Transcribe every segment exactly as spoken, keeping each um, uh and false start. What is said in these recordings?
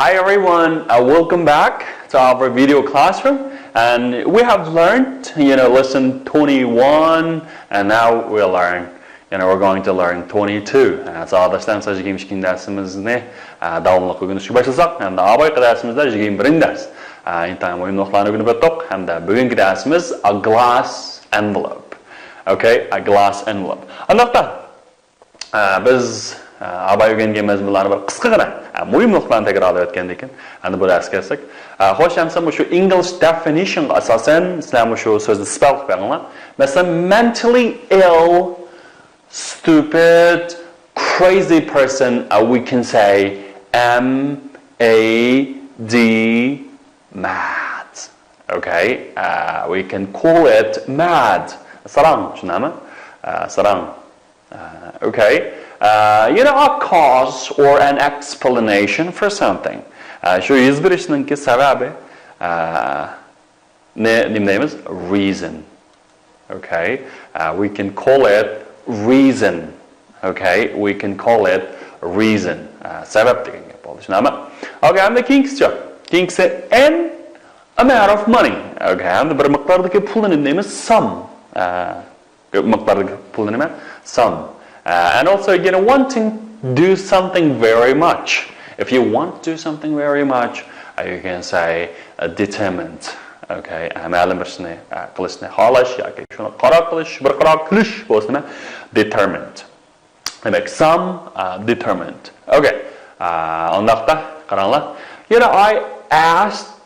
Hi everyone, uh, welcome back to our video classroom. And we have learned, you know, lesson twenty-one, and now we'll learn, you know, we're going to learn twenty-two. ئە، ساۋاقداشلار، يىگىرمە ئىككىنچى دەرسىمىزنى، ئە، داۋاملىق ئۆگىنىشكە باشلىساق، ھەمدە ئاۋايقى دەرسىمىزدە يىگىرمە بىرىنچى دەرس. ئە، ئىنتايىن مۇھىم نۇقتىلارنى ئۆگىنىپ ئۆتتۇق، ھەمدە بۈگۈنكى دەرسىمىز a glass envelope. Okay, a glass envelope. ئانداقتا، ئە، بىز، ئە، ئاۋاي ئۆگەنگەن مەزمۇنلارنى بىر قىسقىغىنە، ئە، مۇھىم نۇقتىلارنى تەكرارلاپ ئۆتكەندىن كېيىن، ئەمدى بۇ دەرسكە كەلسەك. ئە، خوش، ئەمسە مۇشۇ English definition غا ئاساسەن سىلەر مۇشۇ سۆزنى سپېل قىلىپ بېقىڭلار. مەسىلەن، mentally ill, stupid, crazy person, uh, we can say M A D, mad. Okay? Uh, we can call it mad. ساراڭ، چۈشىنەمۇ؟ ئە، ساراڭ. ئە، okay. ئە، you know, a cause or an explanation for something. ئە، شۇ يۈز بېرىشنىڭكى سەۋەبى، ئە، نېمە دەيمىز؟ Reason. Okay. ئە، we can call it reason. Okay. We can call it reason. ئە، سەۋەب دېگەن گەپ بولدى. چۈشىنەمۇ؟ Okay. ئەمدى كېيىنكىسىچۇ؟ كېيىنكىسى an amount of money. Okay. ئەمدى بىر مىقداردىكى پۇلنى نېمە دەيمىز؟ Sum. ئە، كۆپ مىقداردىكى پۇلنى نېمە؟ Sum. ئە، and also, you know, wanting do something very much. If you want to do something very much, uh, you can say, uh, determined. Okay. ئە، مەلۇم بىر ئىشنى، ئە، قىلىشنى خالاش ياكى شۇنى قارار قىلىش، بىر قارار قىلىش بولسا نېمە؟ Determined. دېمەك، sum, ئە، determined. Okay. ئە، ئۇنداقتا قاراڭلار. You know, I asked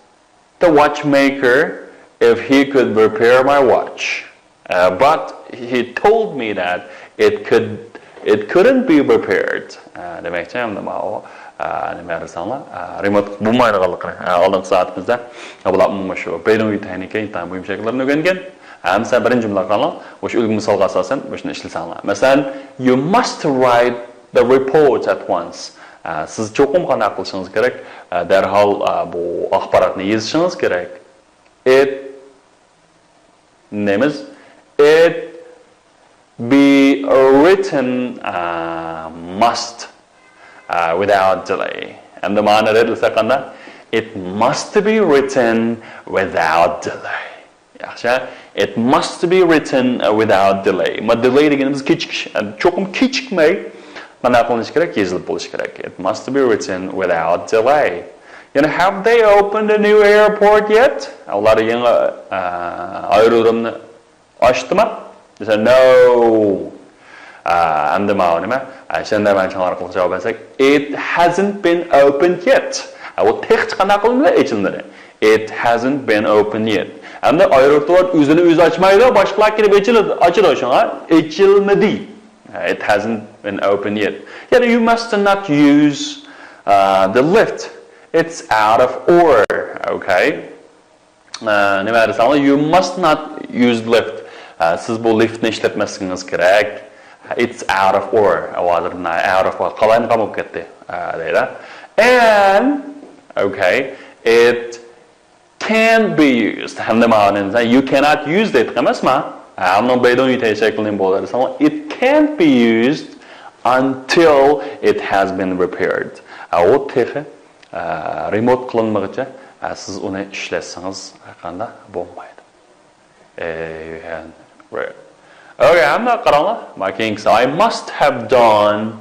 the watchmaker if he could repair my watch. Uh, but he told me that it could, it couldn't be repaired. Uh, دېمەكچى، ئەمدى ماۋۇ، ئە، نېمە دېسەڭلار، ئە، رېمونت بولمايدىغانلىقىنى، ئە، ئالدىنقى سائىتىمىزدە بۇلار مۇشۇ بېيدۇڭ يۈ تېخنىكا ئىنتايىن مۇھىم شەكىللەرنى ئۆگەنگەن. ئەمدى سەن بىرىنچى جۈملىگە قاراڭلار، مۇشۇ ئۈلگە مىسالغا ئاساسەن مۇشۇنى ئىشلىسەڭلار. مەسىلەن، you must write the report at once. ئە، سىز چوقۇم قانداق قىلىشىڭىز كېرەك؟ ئە، دەرھال، ئە، بۇ ئاخباراتنى يېزىشىڭىز كېرەك. It نېمە دەيمىز؟ It be written, uh, must, uh, without delay. ئەمدى مانا رەت قىلساق قانداق؟ It must be written without delay. ياخشى. It must be written, uh, without delay. ما delay دېگىنىمىز كېچىكىش. يەنى چوقۇم كېچىكمەي قانداق قىلىنىشى كېرەك؟ يېزىلىپ بولۇشى كېرەك. It must be written without delay. يەنى have they opened a new airport yet? ئۇلار يېڭى، ئە، ئايرودرومنى ئاچتىما؟ دېسە، no. ئە، ئەمدى ماۋۇ نېمە؟ ئە، شەندەرمەن چاڭلار قىلىق جاۋاب بەرسەك، it hasn't been opened yet. ئە، ئۇ تېخىچە قانداق قىلمىدى؟ ئېچىلمىدى. It hasn't been opened yet. ئەمدى ئايروپىلان ئۆزىنى ئۆزى ئاچمايدۇ، باشقىلار كېلىپ ئېچىلىدۇ، ئاچىدۇ، شۇڭا ئېچىلمىدى. It hasn't been opened yet. يەنى you must not use, uh, the lift. It's out of order. Okay. ئە، نېمە دېسەڭلار، you must not use lift. ئە، سىز بۇ لىفتنى ئىشلەتمەسلىكىڭىز كېرەك. It's out of order. ئاۋازلىرىم out of order. قالايمىقان بولۇپ كەتتى. ئە، دەيدۇ. And, okay, it can't be used. ھەمدە مانا you cannot use دەيدۇ ئەمەسما؟ ھە، ئۇنىڭ بەيدۇن يۈتەي شەكلىنى بولدى دېسەڭلار، it can't be used until it has been repaired. ئە، ئۇ تېخى ئە، رېمونت قىلىنمىغۇچە، ئە، سىز ئۇنى ئىشلەتسىڭىز، قانداق بولمايدۇ. ئە، okay، ئەمدى قاراڭلار. ما كېيىنكىسى، I must have done,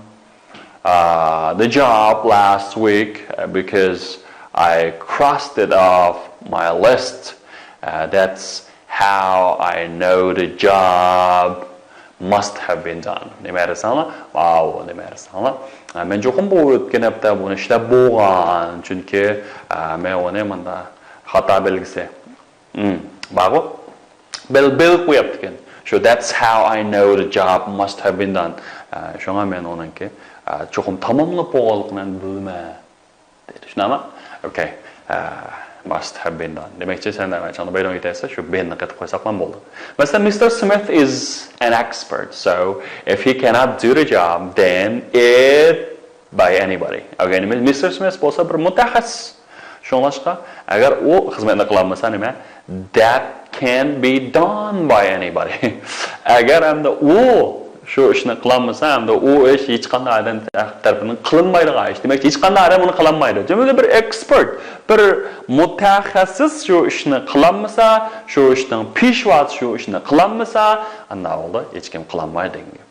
uh, the job last week, uh, because I crossed it off my list. Uh, that's how I know the job must have been done. نېمە دېسەڭلار؟ ۋاۋ، نېمە دېسەڭلار؟ ئە، مەن چوقۇم بۇ ئۆتكەن ھەپتە بۇنى ئىشلەپ بولغان، چۈنكى، ئە، مەن ئۇنى مۇندا خاتا بەلگىسى، ئىم، بارغۇ؟ بىل، بىل قويۇپتىكەن. شۇ، that's how I know the job must have been done. ئە، شۇڭا مەن ئۇنىڭكى، ئە، چوقۇم تاماملاپ بولغانلىقىنى بىلىمەن. دەيدۇ. شۇنداقمۇ؟ Okay. ئە، must have been done. دېمەكچى، شەندەرمەن چاڭدا بەيدۇن يۈتەي دېسە، شۇ been نى قېتىپ قويساقلا بولدى. مەسىلەن، Mister Smith is an expert, so if he cannot do the job, then it by anybody. Okay، نېمە؟ مىستېر سمىس بولسا بىر مۇتەخەسسىس. شۇڭلاشقا، ئەگەر ئۇ خىزمەتنى قىلالمىسا نېمە؟ That can be done by anybody. ئەگەر ئەمدى ئۇ شۇ ئىشنى قىلالمىسا، ئەمدى ئۇ ئىش ھېچقانداق ئادەم تەرىپىدىن قىلىنمايدىغان ئىش. دېمەك، ھېچقانداق ئادەم ئۇنى قىلالمايدۇ. جۈملىدە بىر ئېكسپېرت، بىر مۇتەخەسسىس شۇ ئىشنى قىلالمىسا، شۇ ئىشنىڭ پېشۋاسى شۇ ئىشنى قىلالمىسا، ئانداق ھالدا ھېچكىم قىلالمايدۇ دېگەن گەپ.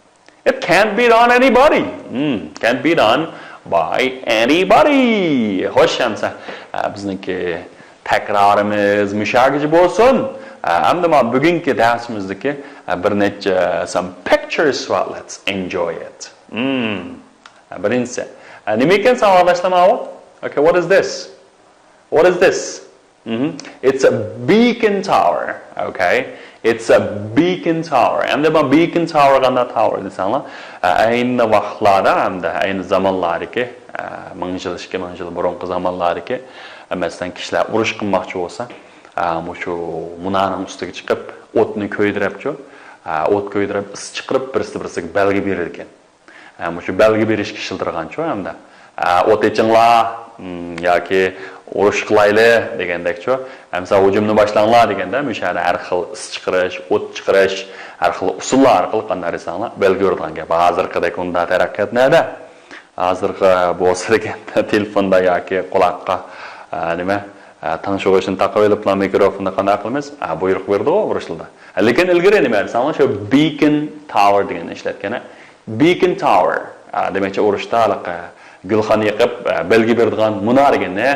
It can't be done anybody. Hmm, can't be done by anybody. خوش ئەمسە، ئە، بىزنىڭكى تەكرارىمىز مۇشۇ يەرگىچە بولسۇن. ئە، ئەمدى مانا بۈگۈنكى دەرسىمىزدىكى، ئە، بىر نەچچە، some pictures. Well, let's enjoy it. Hmm. ئە، بىرىنچىسى. ئە، نېمە ئىكەن ساۋاقداشلار ماۋۇ؟ Okay, what is this? What is this? Mhm. It's a beacon tower. Okay. It's a beacon tower. ئەمدى بۇ beacon tower قانداق tower دېسەڭلار، ئە، ئەينى ۋاقىتلاردا ھەمدە ئەينى زامانلاردىكى، ئە، مىڭ يىل، ئىككى مىڭ يىل بۇرۇنقى زامانلاردىكى، ئە، مەسىلەن، كىشىلەر ئۇرۇش قىلماقچى بولسا، ئە، مۇشۇ مۇنارنىڭ ئۈستىگە چىقىپ، ئوتنى كۆيدۈرەپچۇ، ئە، ئوت كۆيدۈرۈپ، ئىس چىقىرىپ، بىرسى بىرسىگە بەلگە بېرىدىكەن. ھە، مۇشۇ بەلگە بېرىشكە ئىشلىتىدىغانچۇ ھەمدە. ھە، ئوت ئېچىڭلار، م، ياكى ئۇرۇش قىلايلى دېگەندەكچۇ. ئەمسە ھۇجۇمنى باشلاڭلار دېگەندە، مۇشۇ يەردە ھەر خىل ئىس چىقىرىش، ئوت چىقىرىش، ھەر خىل ئۇسۇللار ئارقىلىق قانداق دېسەڭلار، بەلگە بېرىدىغان گەپ. ھازىرقىدەك ئۇنداق تەرەققىيات نەدە؟ ھازىرقى بولسا دېگەن تېلېفوندا ياكى قۇلاققا، ئە، نېمە، ئە، تىڭشىغۇچنى تاقىۋېلىپلا مىكروفوندا قانداق قىلىمىز؟ ئە، بۇيرۇق بېرىدىغۇ ئۇرۇشلىدا. لېكىن ئىلگىرى نېمە دېسەڭلار، شۇ beacon tower دېگەننى ئىشلەتكەن. Beacon tower. ئە، دېمەكچى، ئۇرۇشتا ھېلىقى گۈلخان يېقىپ، ئە، بەلگە بېرىدىغان مۇنار دېگەننى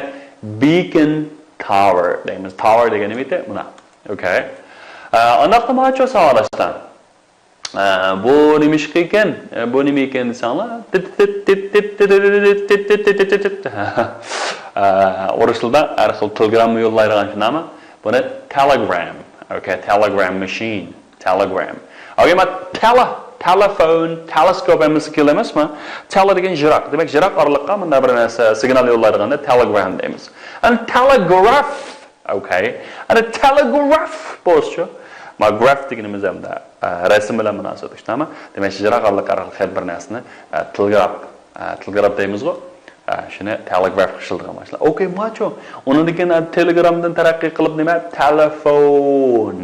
beacon tower دەيمىز. Tower دېگەن نېمە ئىدى؟ مۇنا. Okay. ئە، ئانداقتا ماچۇ ساۋاقداشلار. ئە، بۇ نېمە ئىش ئىكەن؟ ئە، بۇ نېمە ئىكەن دېسەڭلار، تىت، تىت، تىت، تىت، تىت، تىت، تىت، تىت، تىت، تىت. ئە، ئۇرۇشلىدا ھەر خىل تېلېگرامما يوللايدىغان شۇنداقمۇ؟ بۇنى تېلېگرام. Okay, تېلېگرام ماشىنا. تېلېگرام. Okay, ما تېلە، تېلېفون، تېلېسكوپ ھەممىسى كېلە ئەمەسمۇ؟ تېلە دېگەن يىراق. دېمەك، يىراق ئارىلىققا مۇنداق بىر نەرسە، سىگنال يوللايدىغاندا تېلېگرام دەيمىز. ئەمدى تېلېگراف. Okay. ئەنە تېلېگراف بولسىچۇ؟ ما گراف دېگىنىمىز ھەمدە، ئە، رەسىم بىلەن مۇناسىۋەتلىك، شۇنداقمۇ؟ دېمەك، يىراق ئارىلىق ئارقىلىق خەت بىر نەرسىنى، ئە، تېلېگراف، ئە، تېلېگراف دەيمىزغۇ؟ ئە، شۇنى تېلېگراف ئىشلىتىدىغان باشلىدى. Okay، ماچۇ. ئۇنىڭدىن كېيىن، ئە، تېلېگرامدىن تەرەققىي قىلىپ نېمە؟ تېلېفون.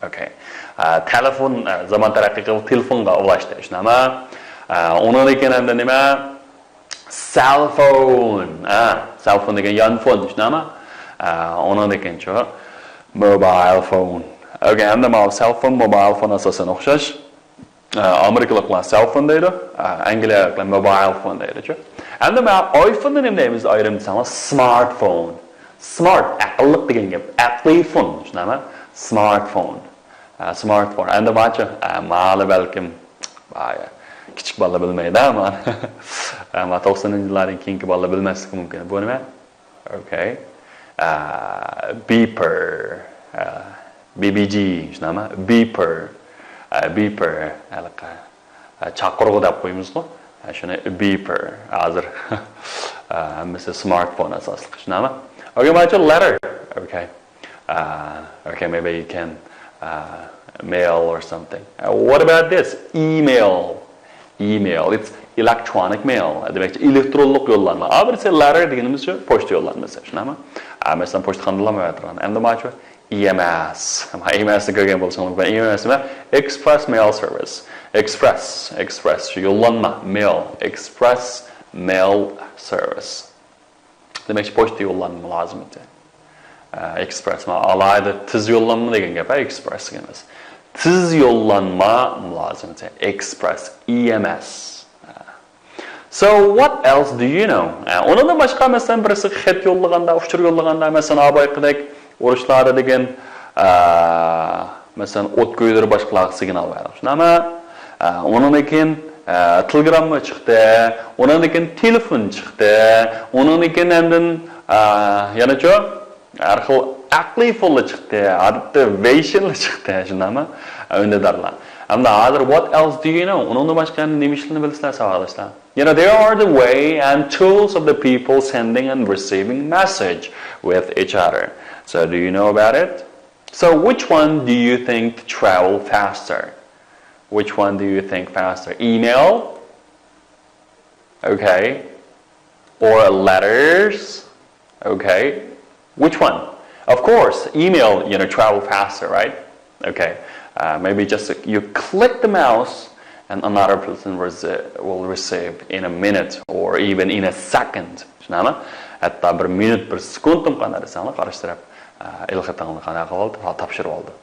Okay. ئە، تېلېفون، ئە، زامان تەرەققىي قىلىپ تېلېفونغا ئۇلاشتى، شۇنداقمۇ؟ ئە، ئۇنىڭدىن كېيىن ھەمدە نېمە؟ سېلفون. ھە، سېلفون دېگەن يانفون، شۇنداقمۇ؟ ئە، ئۇنىڭدىن كېيىنچۇ؟ موبايل فون. Okay، ئەمدى ماۋۇ سېلفون، موبايل فون ئاساسەن ئوخشاش. ئە، ئامېرىكىلىقلار سېلفون دەيدۇ، ئە، ئەنگلىيەلىكلەر موبايل فون دەيدۇچۇ. ئەمدى مانا ئايفوننى نېمە دەيمىز ئايرىم دېسەڭلار؟ سمارتفون. سمارت، ئەقىللىق دېگەن گەپ. ئەقلىي فون، شۇنداقمۇ؟ سمارتفون. ئە، سمارتفون. ئەمدى ماچۇ، ئە، مالا بەلكىم، ئايا، كىچىك بالىلار بىلمەيدۇ، ئەمما. ئەمما توقسىنىنچى يىللاردىن كېيىنكى بالىلار بىلمەسلىكى مۇمكىن. بۇ نېمە؟ Okay. ئە، بىپېر. ئە، بى بى جى، شۇنداقمۇ؟ بىپېر. ئە، بىپېر. ھېلىقى، ئە، چاقىرغۇ دەپ قويىمىزغۇ. ئە، شۇنى بىپېر. ھازىر، ئە، ھەممىسى سمارتفون ئاساسلىق، شۇنداقمۇ؟ Okay، ماچۇ، لېتتېر. Okay. Uh, okay, maybe you can, uh, mail or something. Uh, what about this? Email. Email. It's electronic mail. دېمەكچى، ئېلېكترونلۇق يوللانما. ئا، بىرسى لېتتېر دېگىنىمىز شۇ، پوچتا يوللانمىسى، شۇنداقمۇ؟ ئا، مەسىلەن، پوچتىخانىدا يوللانمايۋاتىدىغان. ئەمدى ماچۇ، ئى ئېم ئېس. ئى ئېم ئېسنى كۆرگەن بولسىڭىز، ئى ئېم ئېس نېمە؟ Express Mail Service. ئېكسپرېس، ئېكسپرېس، شۇ يوللانما، مېيل، Express Mail Service. دېمەكچى، پوچتا يوللانما مۇلازىمىتى. ئە، ئېكسپرېس، مانا ئالاھىدە تېز يوللانما دېگەن گەپ، ھە، ئېكسپرېس دېگەن ئەمەس. تېز يوللانما مۇلازىمىتى، ئېكسپرېس، ئى ئېم ئېس. So, what else do you know? ئە، ئۇنىڭدىن باشقا، مەسىلەن، بىرسىگە خەت يوللىغاندا، ئۇچۇر يوللىغاندا، مەسىلەن، ئاۋۋالقىدەك ئۇرۇشلاردا دېگەن، ئە، مەسىلەن، ئوت كۆيدۈرۈپ باشقىلارغا سىگنال بەردۇق. شۇنداقمۇ؟ ئە، ئۇنىڭدىن كېيىن، ئە، تېلېگرامما چىقتى، ئۇنىڭدىن كېيىن تېلېفون چىقتى، ئۇنىڭدىن كېيىن ئاندىن، ئە، يەنىچۇ؟ ھەر خىل ئەقلىي فونلار چىقتى، ھەتتا ۋېيشىنلار چىقتى، شۇنداقمۇ؟ ئۈندىدارلار. ئەمدى ھازىر، what else do you know? ئۇنىڭدىن باشقا يەنە نېمە ئىشلارنى بىلىسىلەر، ساۋاقداشلار؟ You know, there are the way and tools of the people sending and receiving message with each other. So, do you know about it? So, which one do you think travel faster? Which one do you think faster? Email? Okay. Or letters? Okay. Which one? Of course, email, you know, travel faster, right? Okay. Uh, maybe just you click the mouse and another person rece- will receive in a minute or even in a second. چۈشىنەمۇ؟ ھەتتا بىر مىنۇت، بىر سېكۇنتتىمۇ قانداق دېسەڭلار، قارشى تەرەپ، ئە، ئېلخېتىڭنى قانداق قىلىۋالدى؟ تاپشۇرۇۋالدى.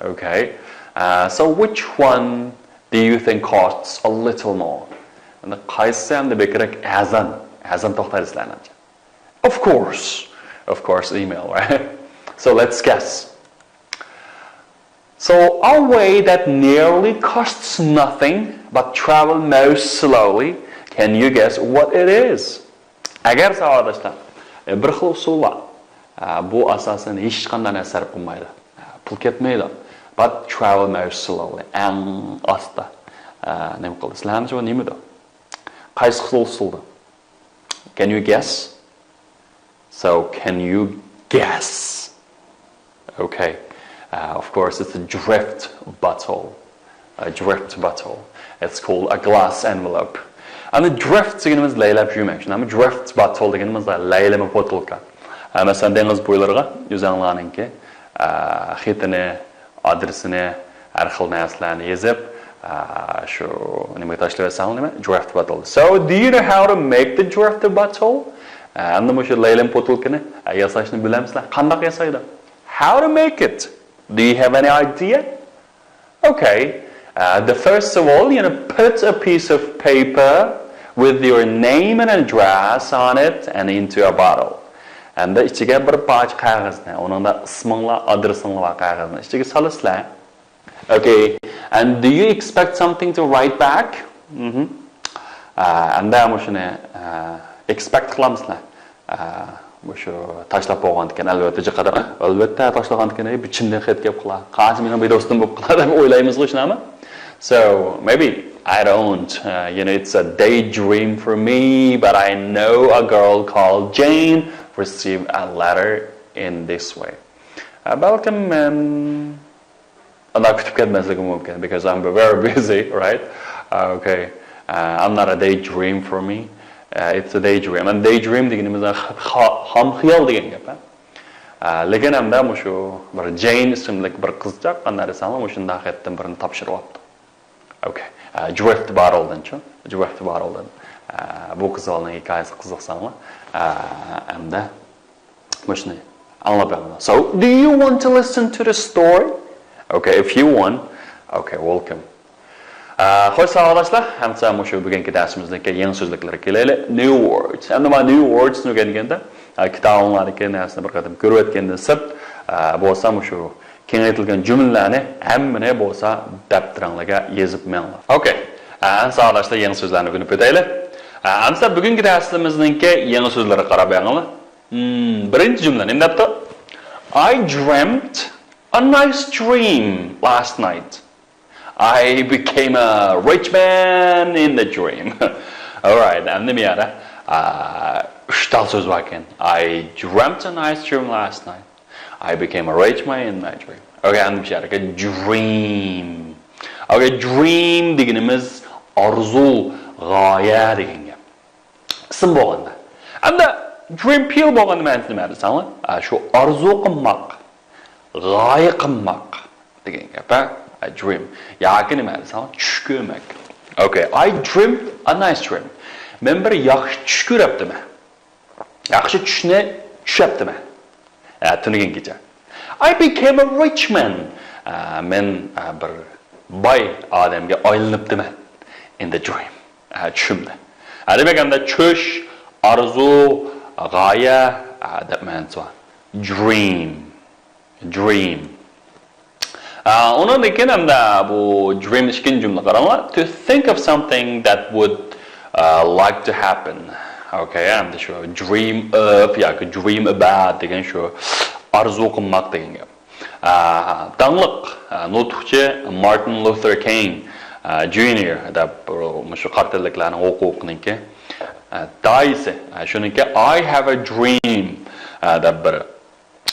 Okay. Uh, so which one do you think costs a little more? ئەمدى قايسى ئەمدى بەكرەك ئەرزان؟ ئەرزان توختايدۇ سىلەرنىڭچە. Of course. Of course, email, right? So let's guess. So a way that nearly costs nothing but travel most slowly. Can you guess what it is? ئەگەر ساۋاقداشلار، ئە، بىر خىل ئۇسۇل بار. ئە، بۇ ئاساسەن ھېچقانداق نەرسە سەرپ قىلمايدۇ. ئە، پۇل كەتمەيدۇ. But travel most slowly. ئەڭ ئاستا. ئە، نېمە قىلدى؟ سىلەرنىڭچە بۇ نېمىدۇ؟ قايسى خىل ئۇسۇلدۇ؟ Can you guess? So, can you guess? Okay. Uh, of course, it's a drift bottle. A drift bottle. It's called a glass envelope. ئەمدى drift دېگىنىمىز لەيلەپ يۈرمەك. شۇنداقمۇ؟ Drift bottle دېگىنىمىز لەيلىمە بوتۇلكا. ئە، مەسىلەن، دېڭىز بويلىرىغا ئۆزۈڭلارنىڭكى، ئە، خېتىنى، ئادرېسىنى، ھەر خىل نەرسىلەرنى يېزىپ، ئە، شۇ نېمىگە تاشلىۋەتسەڭ نېمە؟ Drift bottle. So, do you know how to make the drift bottle? ئە، ئەمدى مۇشۇ لەيلىم بوتۇلكىنى، ئە، ياساشنى بىلەمسىلەر؟ قانداق ياسايدۇ؟ How to make it? Do you have any idea? Okay. Uh, the first of all, you know, put a piece of paper with your name and address on it and into a bottle. ئەمدى ئىچىگە بىر پارچە قەغەزنى، ئۇنىڭدا ئىسمىڭلار، ئادرېسىڭلار بار قەغەزنى ئىچىگە سالىسىلەر. Okay. And do you expect something to write back? مهم. ئە، ئەمدى مۇشۇنى، ئە، expect قىلامسىلەر؟ ئە، مۇشۇ تاشلاپ بولغاندىكىن، ئەلۋەتتە، جىقىدا، ئەلۋەتتە، تاشلىغاندىكىن، ئەي، بىر چىمدىن خەت كەپ قىلا، قاچا مېنىڭ بىر دوستۇم بولۇپ قىلا دەپ ئويلايمىزغۇ، شۇنداقمۇ؟ So, maybe, I don't, uh, you know, it's a daydream for me, but I know a girl called Jane received a letter in this way. ئە، بەلكىم مەن ئانداق كۈتۈپ كەتمەسلىكىم مۇمكىن، because I'm very busy, right? Uh, okay. Uh, I'm not a daydream for me. Uh, it's a daydream. And daydream دېگىنىمىز خا-، خام خىيال دېگەن گەپ، ھە؟ ئە، لېكىن ئەمدى مۇشۇ بىر جەين ئىسىملىك بىر قىزچاق، قانداق دېسەڭلار، مۇشۇنداق خەتتىن بىرنى تاپشۇرۇۋاپتۇ. Okay. ئە، جوفت بارولدىنچۇ؟ جوفت بارولدىن. ئە، بۇ قىز بالىنىڭ ھېكايىسىگە قىزىقساڭلار، ئە، ئەمدى مۇشۇنى ئاڭلاپ بېقىڭلار. So, do you want to listen to the story? Okay, if you want, okay, welcome. ئە، خوش، ساۋاقداشلار، ئەمسە مۇشۇ بۈگۈنكى دەرسىمىزنىڭكى يېڭى سۆزلۈكلىرىگە كېلەيلى. New words. ئەمدى مانا new words نى ئۆگەنگەندە، ئە، كىتابىڭلاردىكى نەرسىنى بىر قېتىم كۆرۈۋەتكەندىن سىرت، ئە، بولسا مۇشۇ كېڭەيتىلگەن جۈملىلەرنى ھەممىنى بولسا دەپتىرىڭلارغا يېزىپ مېڭىڭلار. Okay. ئە، ئەمسە ساۋاقداشلار، يېڭى سۆزلەرنى ئۆگىنىپ ئۆتەيلى. ئە، ئەمسە بۈگۈنكى دەرسىمىزنىڭكى يېڭى سۆزلىرىگە قاراپ بېقىڭلار. مم، بىرىنچى جۈملە نېمە دەپتۇ؟ I dreamt a nice dream last night. I became a rich man in the dream. Alright, ئەمدى مۇ يەردە، ئە، ئۈچ تال سۆز باركەن. I dreamt a nice dream last night. I became a rich man in my dream. Okay، ئەمدى مۇ يەردە dream. Okay، dream دېگىنىمىز ئارزۇ، غايە دېگەن گەپ. ئىسىم بولغاندا. ئەمدى dream feel بولغاندا مەنىسى نېمە دېسەڭلار؟ ئە، شۇ ئارزۇ قىلماق، غايە قىلماق دېگەن گەپ، ھە؟ ئە، dream. ياكى نېمە دېسەڭلار؟ چۈش كۆرمەك. Okay, I dreamt a nice dream. مەن بىر ياخشى چۈش كۆرەپتىمەن. ياخشى چۈشنى چۈشەپتىمەن. ئە، تۈنۈگۈن كېچە. I became a rich man. ئە، مەن، ئە، بىر باي ئادەمگە ئايلىنىپتىمەن. In the dream. ئە، چۈشۈمدە. ئە، دېمەك، ئەمدى چۈش، ئارزۇ، غايە، ئە، دەپ مەنىسى بار. Dream. Dream. ئە، ئۇنىڭدىن كېيىن ئەمدى بۇ dream ئىككىنچى جۈملە قاراڭلار. To think of something that would, uh, like to happen. Okay، ئەمدى شۇ dream of ياكى dream about دېگەن شۇ ئارزۇ قىلماق دېگەن گەپ. ئە، داڭلىق، ئە، نۇتۇقچى مارتىن لۇتېر كىنگ، ئە، جۇنىيور دەپ، مۇشۇ قارا تەنلىكلەرنىڭ ھوقۇقىنىڭكى، ئە، دايىسى، ئە، شۇنىڭكى I have a dream، ئە، دەپ بىر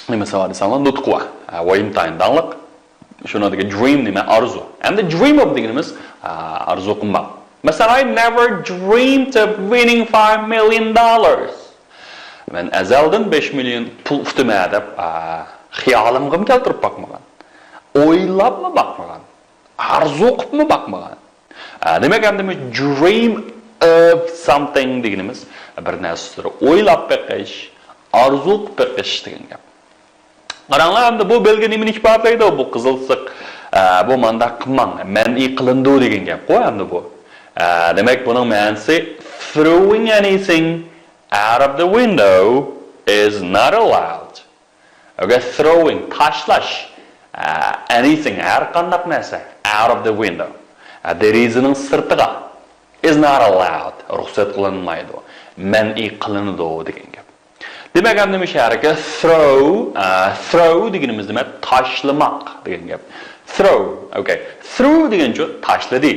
نېمىسى بار دېسەڭلار، نۇتقى بار. ھە، ۋايىم تايىن داڭلىق. شۇنىڭدىكى dream نېمە؟ ئارزۇ. ئەمدى dream of دېگىنىمىز، ئە، ئارزۇ قىلماق. مەسىلەن، I never dreamed of winning five million dollars. مەن ئەزەلدىن بەش مىليون پۇل ئۇتىمەن دەپ، ئە، خىيالىمغىمۇ كەلتۈرۈپ باقمىغان. ئويلاپمۇ باقمىغان. ئارزۇ قىلىپمۇ باقمىغان. ئە، دېمەك، ئەمدى بۇ dream of something دېگىنىمىز بىر نەرسە ئۈستىدە ئويلاپ بېقىش، ئارزۇ قىلىپ بېقىش دېگەن گەپ. قاراڭلار، ئەمدى بۇ بەلگە نېمىنى ئىپادىلەيدۇ؟ بۇ قىزىل سىزىق، ئە، بۇ مانداق قىلماڭ، مەنئى قىلىنىدۇ دېگەن گەپقۇ ئەمدى بۇ. ئە، دېمەك، بۇنىڭ مەنىسى throwing anything out of the window is not allowed. Okay, throwing، تاشلاش. ئە، anything، ھەر قانداق نەرسە. Out of the window. ئە، دېرىزىنىڭ سىرتىغا. Is not allowed. رۇخسەت قىلىنمايدۇ. مەنئى قىلىنىدۇ دېگەن گەپ. دېمەك، ئەمدى مۇشۇ يەرگە throw، ئە، throw دېگىنىمىز نېمە؟ تاشلىماق دېگەن گەپ. Throw، okay. Threw دېگەنچۇ؟ تاشلىدى.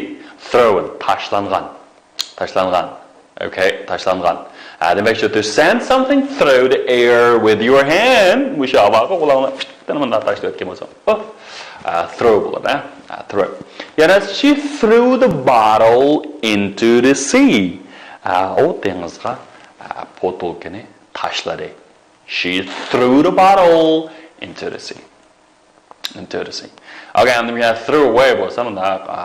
Thrown، تاشلانغان. تاشلانغان. Okay، تاشلانغان. ئە، دېمەك، شۇ to send something through the air with your hand. مۇشۇ ھاۋاغا قولۇڭنى پىتتىن مۇنداق تاشلىۋەتكەن بولساڭ. ئۇھ. ئە، throw بولىدۇ، ھە؟ ئە، throw. يەنە she threw the bottle into the sea. ئە، ئۇ دېڭىزغا، ئە، بوتۇلكىنى تاشلىدى. She threw the bottle into the sea. Into the sea. Okay، ئەمدى بۇ يەردە throw away بولسا، مۇنداق، ئا،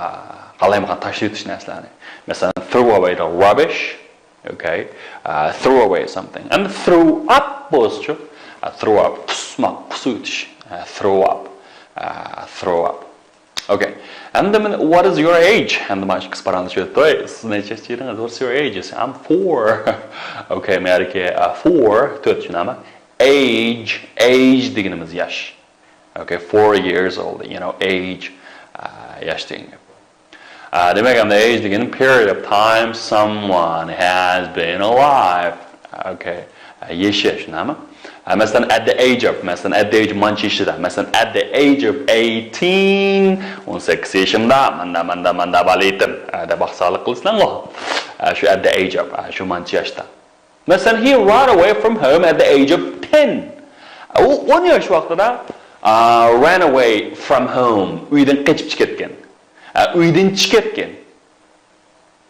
قالايمىقان تاشلىۋېتىش نەرسىلەرنى. مەسىلەن، throw away the rubbish. Okay. ئا، throw away something. ئەمدى throw up بولسىچۇ؟ ئا، throw up، قۇسماق، قۇسۇۋېتىش. ئا، throw up. ئا، throw up. Okay. ئەمدى مانا، what is your age? ئەمدى مانا شۇ قىز پاراڭلىشىۋېتىپتۇ. سىز نەچچە ياشتا ئىدىڭىز؟ What's your age? I'm four. Okay، مەيەركى، ئا، four، تۆت شۇنداقمۇ؟ Age، age دېگىنىمىز ياش. Okay, four years old, you know, age، ئا، ياش دېگەن گەپ. ئا، دېمەك، ئەمدى age دېگىنى period of time someone has been alive. Okay. ئا، يېشى، شۇنداقمۇ؟ ئا، مەسىلەن، at the age of، مەسىلەن، at the age مانچە يېشىدا، مەسىلەن، at the age of eighteen، ئون سەككىز يېشىمدا، ماندا، ماندا، ماندا بالىيتىم، ئا، دەپ ۋاقسالىق قىلىسىلەرغۇ. ئا، شۇ at the age of، ئا، شۇ مانچە ياشتا. مەسىلەن، he ran away from home at the age of ten. ئۇ ئون ياش ۋاقتىدا، ئا، ran away from home، ئۆيدىن قېچىپ چىقىپ كەتكەن. ئا، ئۆيدىن چىقىپ كەتكەن.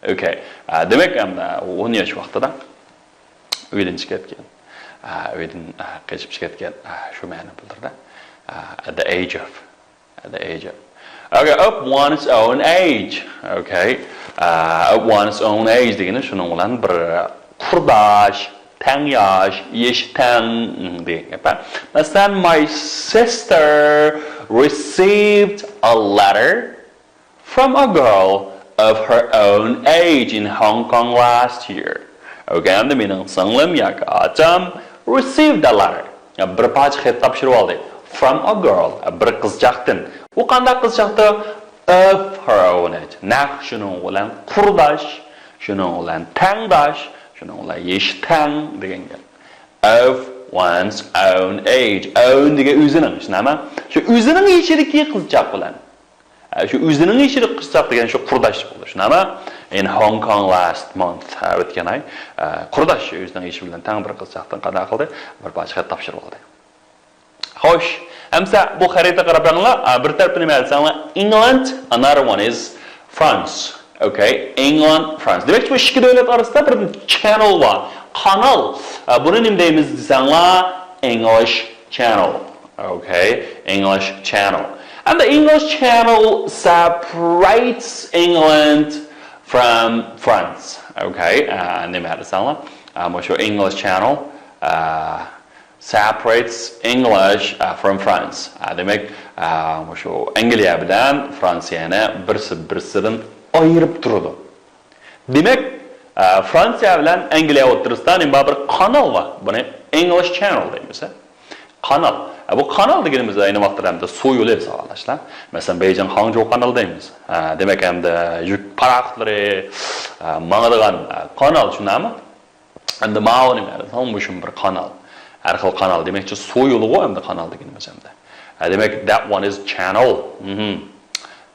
Okay. ئا، دېمەك، ئەمدى ئۇ ئون ياش ۋاقتىدا ئۆيدىن چىقىپ كەتكەن. ئا، ئۆيدىن، ئا، قېچىپ چىقىپ كەتكەن. ئا، شۇ مەنىنى بىلدۈرىدۇ. ئا، at the age of. At the age of. Okay, of one's own age. Okay. ئا، of one's own age دېگىنى شۇنىڭ بىلەن بىر قۇرداش، تەڭ ياش، يېشى تەڭ، م، دېگەن گەپ. مەسىلەن، my sister received a letter from a girl of her own age in Hong Kong last year. Okay، ئەمدى مېنىڭ سىڭلىم ياكى ئاچام received a letter، بىر پارچە خەت تاپشۇرۇپ ئالدى. From a girl، بىر قىزچاقتىن. ئۇ قانداق قىزچاقتۇ؟ Of her own age، نەق شۇنىڭ بىلەن قۇرداش، شۇنىڭ بىلەن تەڭداش، شۇنىڭ بىلەن يېشى تەڭ دېگەن گەپ. Of one's own age. Own دېگەن ئۆزىنىڭ، شۇنداقمۇ؟ شۇ ئۆزىنىڭ يېشىدىكى قىزچاق بىلەن. ئە، شۇ ئۆزىنىڭ يېشىدا قىزچاق دېگەن شۇ قۇرداش بولىدۇ، شۇنداقمۇ؟ In Hong Kong last month، ئە، ئۆتكەن ئاي، ئە، قۇرداش، ئۆزىنىڭ يېشى بىلەن تەڭ بىر قىزچاقتىن قانداق قىلدى؟ بىر پارچە خەت تاپشۇرۇپ ئالدى. خوش، ئەمسە بۇ خەرىتىگە قاراپ بېقىڭلار. ئە، بىر تەرىپىنى مەن دېسەڭلار، England، another one is France. Okay, England، France. دېمەكچى، بۇ ئىككى دۆلەت ئارىسىدا بىر channel بار، قانال. ئە، بۇنى نېمە دەيمىز دېسەڭلار، English Channel. Okay, English Channel. And the English Channel separates England from France. Okay, ئە، نېمە دېسەڭلار، ئە، مۇشۇ English Channel، ئە، separates English، ئە، from France. ئە، دېمەك، ئە، مۇشۇ ئەنگلىيە بىلەن فرانسىيەنى بىرسى بىرسىدىن ئايرىپ تۇرىدۇ. دېمەك، ئە، فرانسىيە بىلەن ئەنگلىيە ئوتتۇرىسىدا نېمە بار؟ بىر قانال بار. بۇنى English Channel دەيمىز، ھە؟ قانال. ئە، بۇ قانال دېگىنىمىز ئەينى ۋاقىتتا ئەمدى سۇ يولى ساۋاقداشلار. مەسىلەن، بېيجىڭ خاڭجۇ قانىلى دەيمىز. ئە، دېمەك، ئەمدى يۈك پاراخوتلىرى، ئە، ماڭىدىغان، ئە، قانال، شۇنداقمۇ؟ ئەمدى ماۋۇ نېمە؟ مۇشۇمۇ بىر قانال. ھەر خىل قانال. دېمەكچى، سۇ يولىغۇ ئەمدى قانال دېگىنىمىز ئەمدى. ئە، دېمەك، that one is channel. مهم.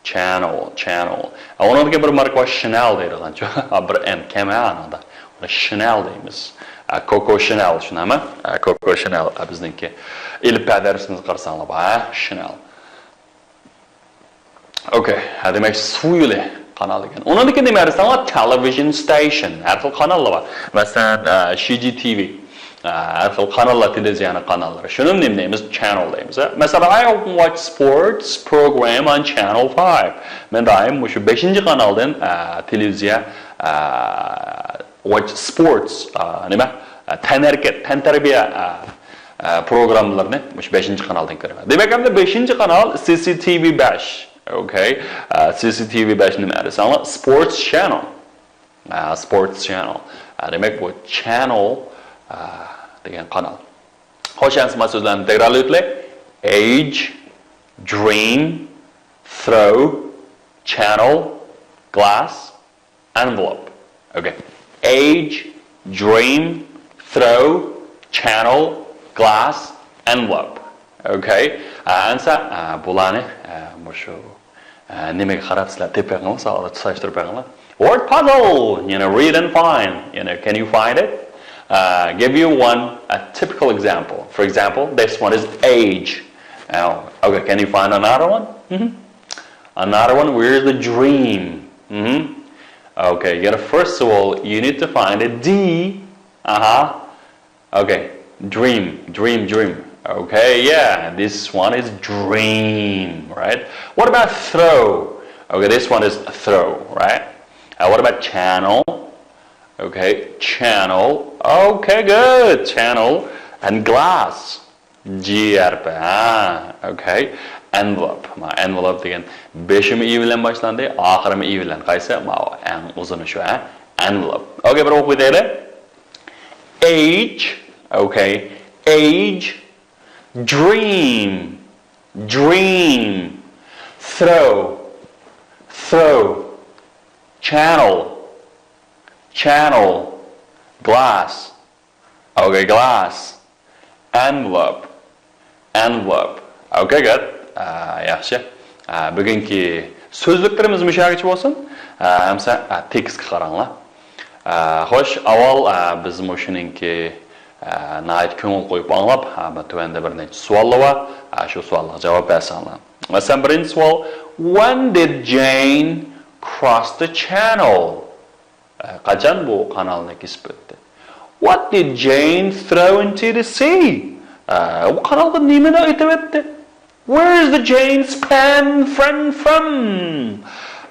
Channel، channel. ئە، ئۇنىڭدىكى بىر ماركا بار، شىنەل دەيدىغانچۇ. ئا، بىر ئەن كەم، ھە، ئانىڭدا. ئۇنى شىنەل دەيمىز. ئە، كوكو شىنەل، شۇنداقمۇ؟ ئە، كوكو شىنەل. ئە، بىزنىڭكى ئېلىپبە دەرسىمىزگە قارىساڭلار بار، ھە، شىنەل. Okay، ھە، دېمەك، سۇ يولى قانال ئىكەن. ئۇنىڭدىكى نېمە دېسەڭلار، television station، ھەر خىل قاناللار بار. مەسىلەن، ئە، شى جى تى ۋى. ھەر خىل قاناللار، تېلېۋىزىيەنىڭ قاناللىرى. شۇنى نېمە دەيمىز؟ Channel دەيمىز. مەسىلەن، I often watch sports program on Channel five. مەن دائىم مۇشۇ بەشىنچى قانالدىن تېلېۋىزىيە، watch sports، نېمە، تەنھەرىكەت، تەنتەربىيە پروگراممىلىرىنى مۇشۇ بەشىنچى قانالدىن كۆرىمەن. دېمەك، ئەمدى بەشىنچى قانال، C C T V بەش. Okay. C C T V بەش نېمە دېسەڭلار؟ Sports Channel. Sports Channel. دېمەك، بۇ channel دېگەن قانال. خوش، ئەمسە مانا سۆزلەرنى تەكرارلايلى. Age, dream, throw, channel, glass, envelope. Okay. Age, dream, throw, channel, glass, envelope. Okay. ئەمسە بۇلارنى مۇشۇ نېمىگە قاراپ سىلەر تېپىپ بېقىڭلار، ساۋاتلارنى تۇتاشتۇرۇپ بېقىڭلار. Word puzzle. You know, read and find. You know, can you find it? Give you one, a typical example. For example, this one is age. Okay, can you find another one? Another one, where is the dream? Okay, you know, first of all, you need to find a D. Uh-huh. Okay, dream, dream, dream. Okay, yeah, this one is dream, right? What about throw? Okay, this one is throw, right? What about channel? Okay, channel. Okay, good. Channel and glass. G ھەرپى. Okay. Envelope. مانا envelope دېگەن بېشىمۇ ئى بىلەن باشلاندى، ئاخىرىمۇ ئى بىلەن. قايسى؟ ماۋۇ ئەڭ ئۇزۇنى شۇ، ھە؟ Envelope. Okay، بىر ئوقۇپ ئۆتەيلى. Age. Okay. Age. Dream. Dream. Throw. Throw. Channel. Channel. Glass. Okay, glass. Envelope. Envelope. Okay, good. ياخشى. بۈگۈنكى سۆزلۈكلىرىمىز مۇشۇ يەرگىچە بولسۇن. ئەمسە تېكىستكە قاراڭلار. خوش، ئاۋۋال بىز مۇشۇنىڭكى ناھايىتى كۆڭۈل قويۇپ ئاڭلاپ، تۆۋەندە بىر نەچچە سوئاللار بار. شۇ سوئاللارغا جاۋاب بەرسەڭلار. مەسىلەن، بىرىنچى سوئال. When did Jane cross the channel? قاچان بۇ قانالنى كېسىپ ئۆتتى؟ What did Jane throw into the sea? ئە، ئۇ قانالغا نېمىنى ئېتىۋەتتى؟ Where is the Jane's pen friend from?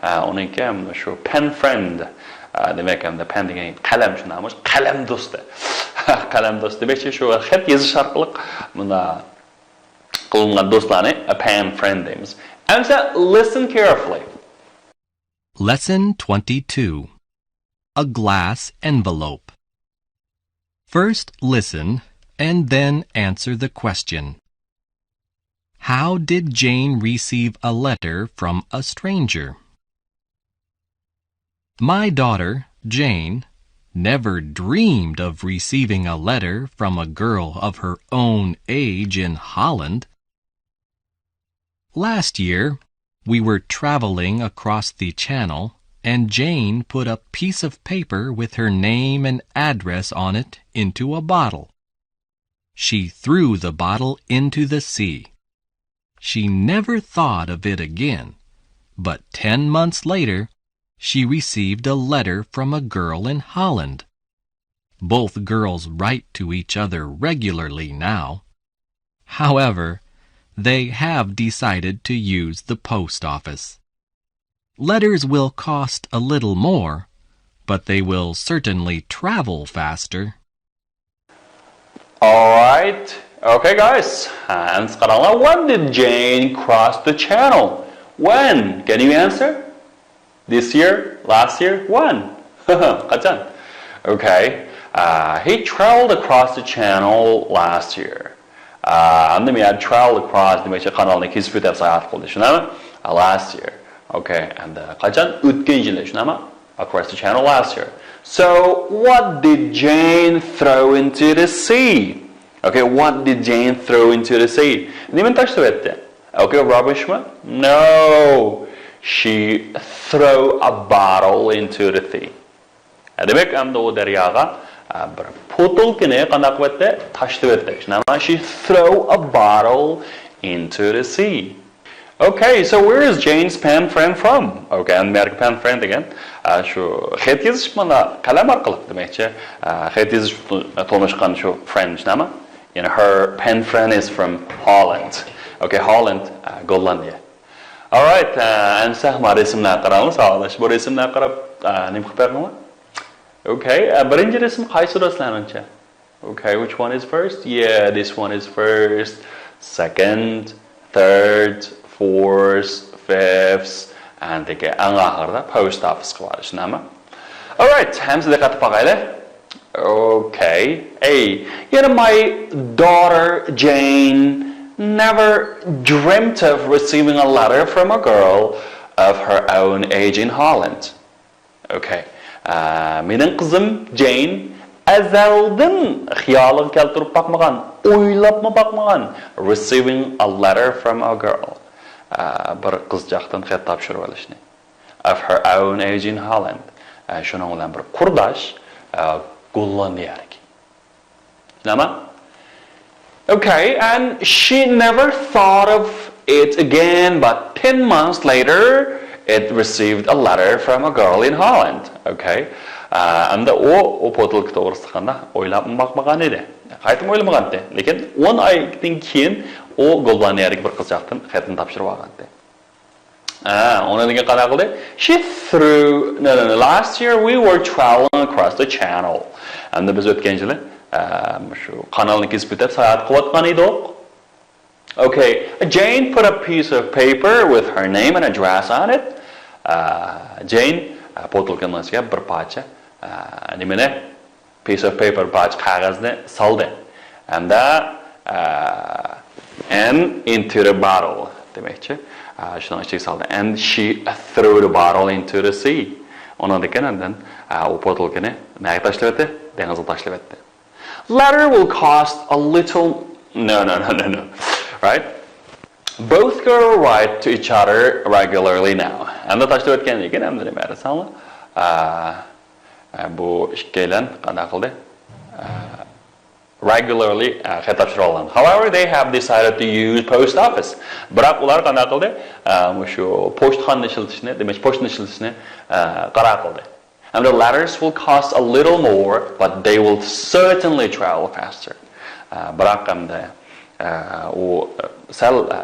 ئە، ئۇنىڭكى ھەم شۇ pen friend. ئە، دېمەك، ھەمدە pen دېگەن قەلەم، شۇنداقمۇ؟ قەلەم دوستى. قەلەم دوستى دېمەكچى، شۇ خەت يېزىش ئارقىلىق مۇنداق قىلىنغان دوستلارنى، a pen friend دەيمىز. ئەمسە listen carefully. Lesson twenty-two. A glass envelope. First listen and then answer the question. How did Jane receive a letter from a stranger? My daughter, Jane, never dreamed of receiving a letter from a girl of her own age in Holland. Last year, we were traveling across the channel, and Jane put a piece of paper with her name and address on it into a bottle. She threw the bottle into the sea. She never thought of it again, but ten months later, she received a letter from a girl in Holland. Both girls write to each other regularly now. However, they have decided to use the post office. Letters will cost a little more, but they will certainly travel faster. All right. Okay, guys. And قاراڭلار. When did Jane cross the channel? When? Can you answer? This year? Last year? When? قاچان؟ Okay. Uh, he traveled across the channel last year. ئەمدى مەن travel across دېمەكچى، قانالنى كېسىپ ئۆتۈپ ساياھەت قىلدى، شۇنداقمۇ؟ Last year. Okay. ئەمدى قاچان؟ ئۆتكەن يىلى، شۇنداقمۇ؟ Across the channel last year. So, what did Jane throw into the sea? Okay, what did Jane throw into the sea? نېمىنى تاشلىۋەتتى؟ Okay, rubbish مۇ? No. She threw a bottle into the sea. دېمەك، ئەمدى ئۇ دەرياغا بىر بوتۇلكىنى قانداق قىلىۋەتتى؟ تاشلىۋەتتى. شۇنداقمۇ؟ She threw a bottle into the sea. Okay, so where is Jane's pen friend from? Okay, ئەمدى بۇ يەردىكى pen friend دېگەن، ئە، شۇ خەت يېزىش مانا قەلەم ئارقىلىق دېمەكچى. ئە، خەت يېزىش تونۇشقان شۇ friend نېمە؟ يەنى her pen friend is from Holland. Okay, Holland, ئە، گوللاندىيە. Alright, ئە، ئەمسە ما رەسىملەرگە قارايمىز. ساۋاقداش، بۇ رەسىملەرگە قاراپ، ئە، نېمە قىلىپ بەردىڭلار؟ Okay, ئە، بىرىنچى رەسىم قايسى رەسىملەرنىڭچە؟ Okay, which one is first? Yeah, this one is first. Second, third, fourth, fifth, and ئەڭ ئاخىرىدا post office قىلىۋالىش نېمە؟ Alright, ھەممىسى دىققەت قىلىپ باقايلى. Okay. A. Yana my daughter Jane never dreamt of receiving a letter from a girl of her own age in Holland. Okay. ئە، مېنىڭ قىزىم جېين ئەزەلدىن خىيالىغا كەلتۈرۈپ باقمىغان، ئويلاپمۇ باقمىغان receiving a letter from a girl. ئە، بىر قىزچاقتىن خەت تاپشۇرۇۋېلىشنى. Of her own age in Holland. ئە، شۇنىڭ بىلەن بىر قۇرداش، ئە، گوللاندىيەدىكى. نېمە؟ Okay, and she never thought of it again, but ten months later, it received a letter from a girl in Holland. Okay. ئە، ئەمدى ئۇ، ئۇ پوتۇلكا توغرىسىدا قانداق ئويلاپمۇ باقمىغان ئىدى. قايتىمۇ ئويلىمىغانتى. لېكىن ئون ئايدىن كېيىن ئۇ گوللاندىيەدىكى بىر قىزچاقتىن خەتنى تاپشۇرۇپ ئالغانتى. ئە، ئۇنىڭدىن كېيىن قانداق قىلدى؟ She threw, no, no, no, last year we were traveling across the channel. ئەمدى بىز ئۆتكەن يىلى، ئە، شۇ قانالنى كېسىپ ئۆتۈپ ساياھەت قىلىۋاتقان ئىدۇق. Okay, Jane put a piece of paper with her name and address on it. ئە، جېين، ئە، پوتۇلكىنىڭ ئىچىگە بىر پارچە، ئە، نېمىنى، piece of paper، پارچە قەغەزنى سالدى. ھەمدە، ئە، and into the bottle دېمەكچى. ئە، شۇنىڭ ئىچىگە سالدى. And she threw the bottle into the sea. ئۇنىڭدىن كېيىن ئاندىن، ئە، ئۇ پوتۇلكىنى نەگە تاشلىۋەتتى؟ دېڭىزغا تاشلىۋەتتى. Letter will cost a little. No, no, no, no, no. Right? Both girls write to each other regularly now. ئەمدى تاشلىۋەتكەندىن كېيىن ئەمدى نېمە دېسەڭلار؟ ئە، ئە، بۇ ئىككىيلەن قانداق قىلدى؟ ئە، regularly، ئە، خەت تاپشۇرۇۋالغان. However, they have decided to use post office. بىراق ئۇلار قانداق قىلدى؟ ئە، مۇشۇ پوچتىخانىنى ئىشلىتىشنى، دېمەك، پوچتىنى ئىشلىتىشنى، ئە، قارار قىلدى. And the letters will cost a little more, but they will certainly travel faster. ئە، بىراق ئەمدى، ئە، ئۇ، ئە، سەل، ئە،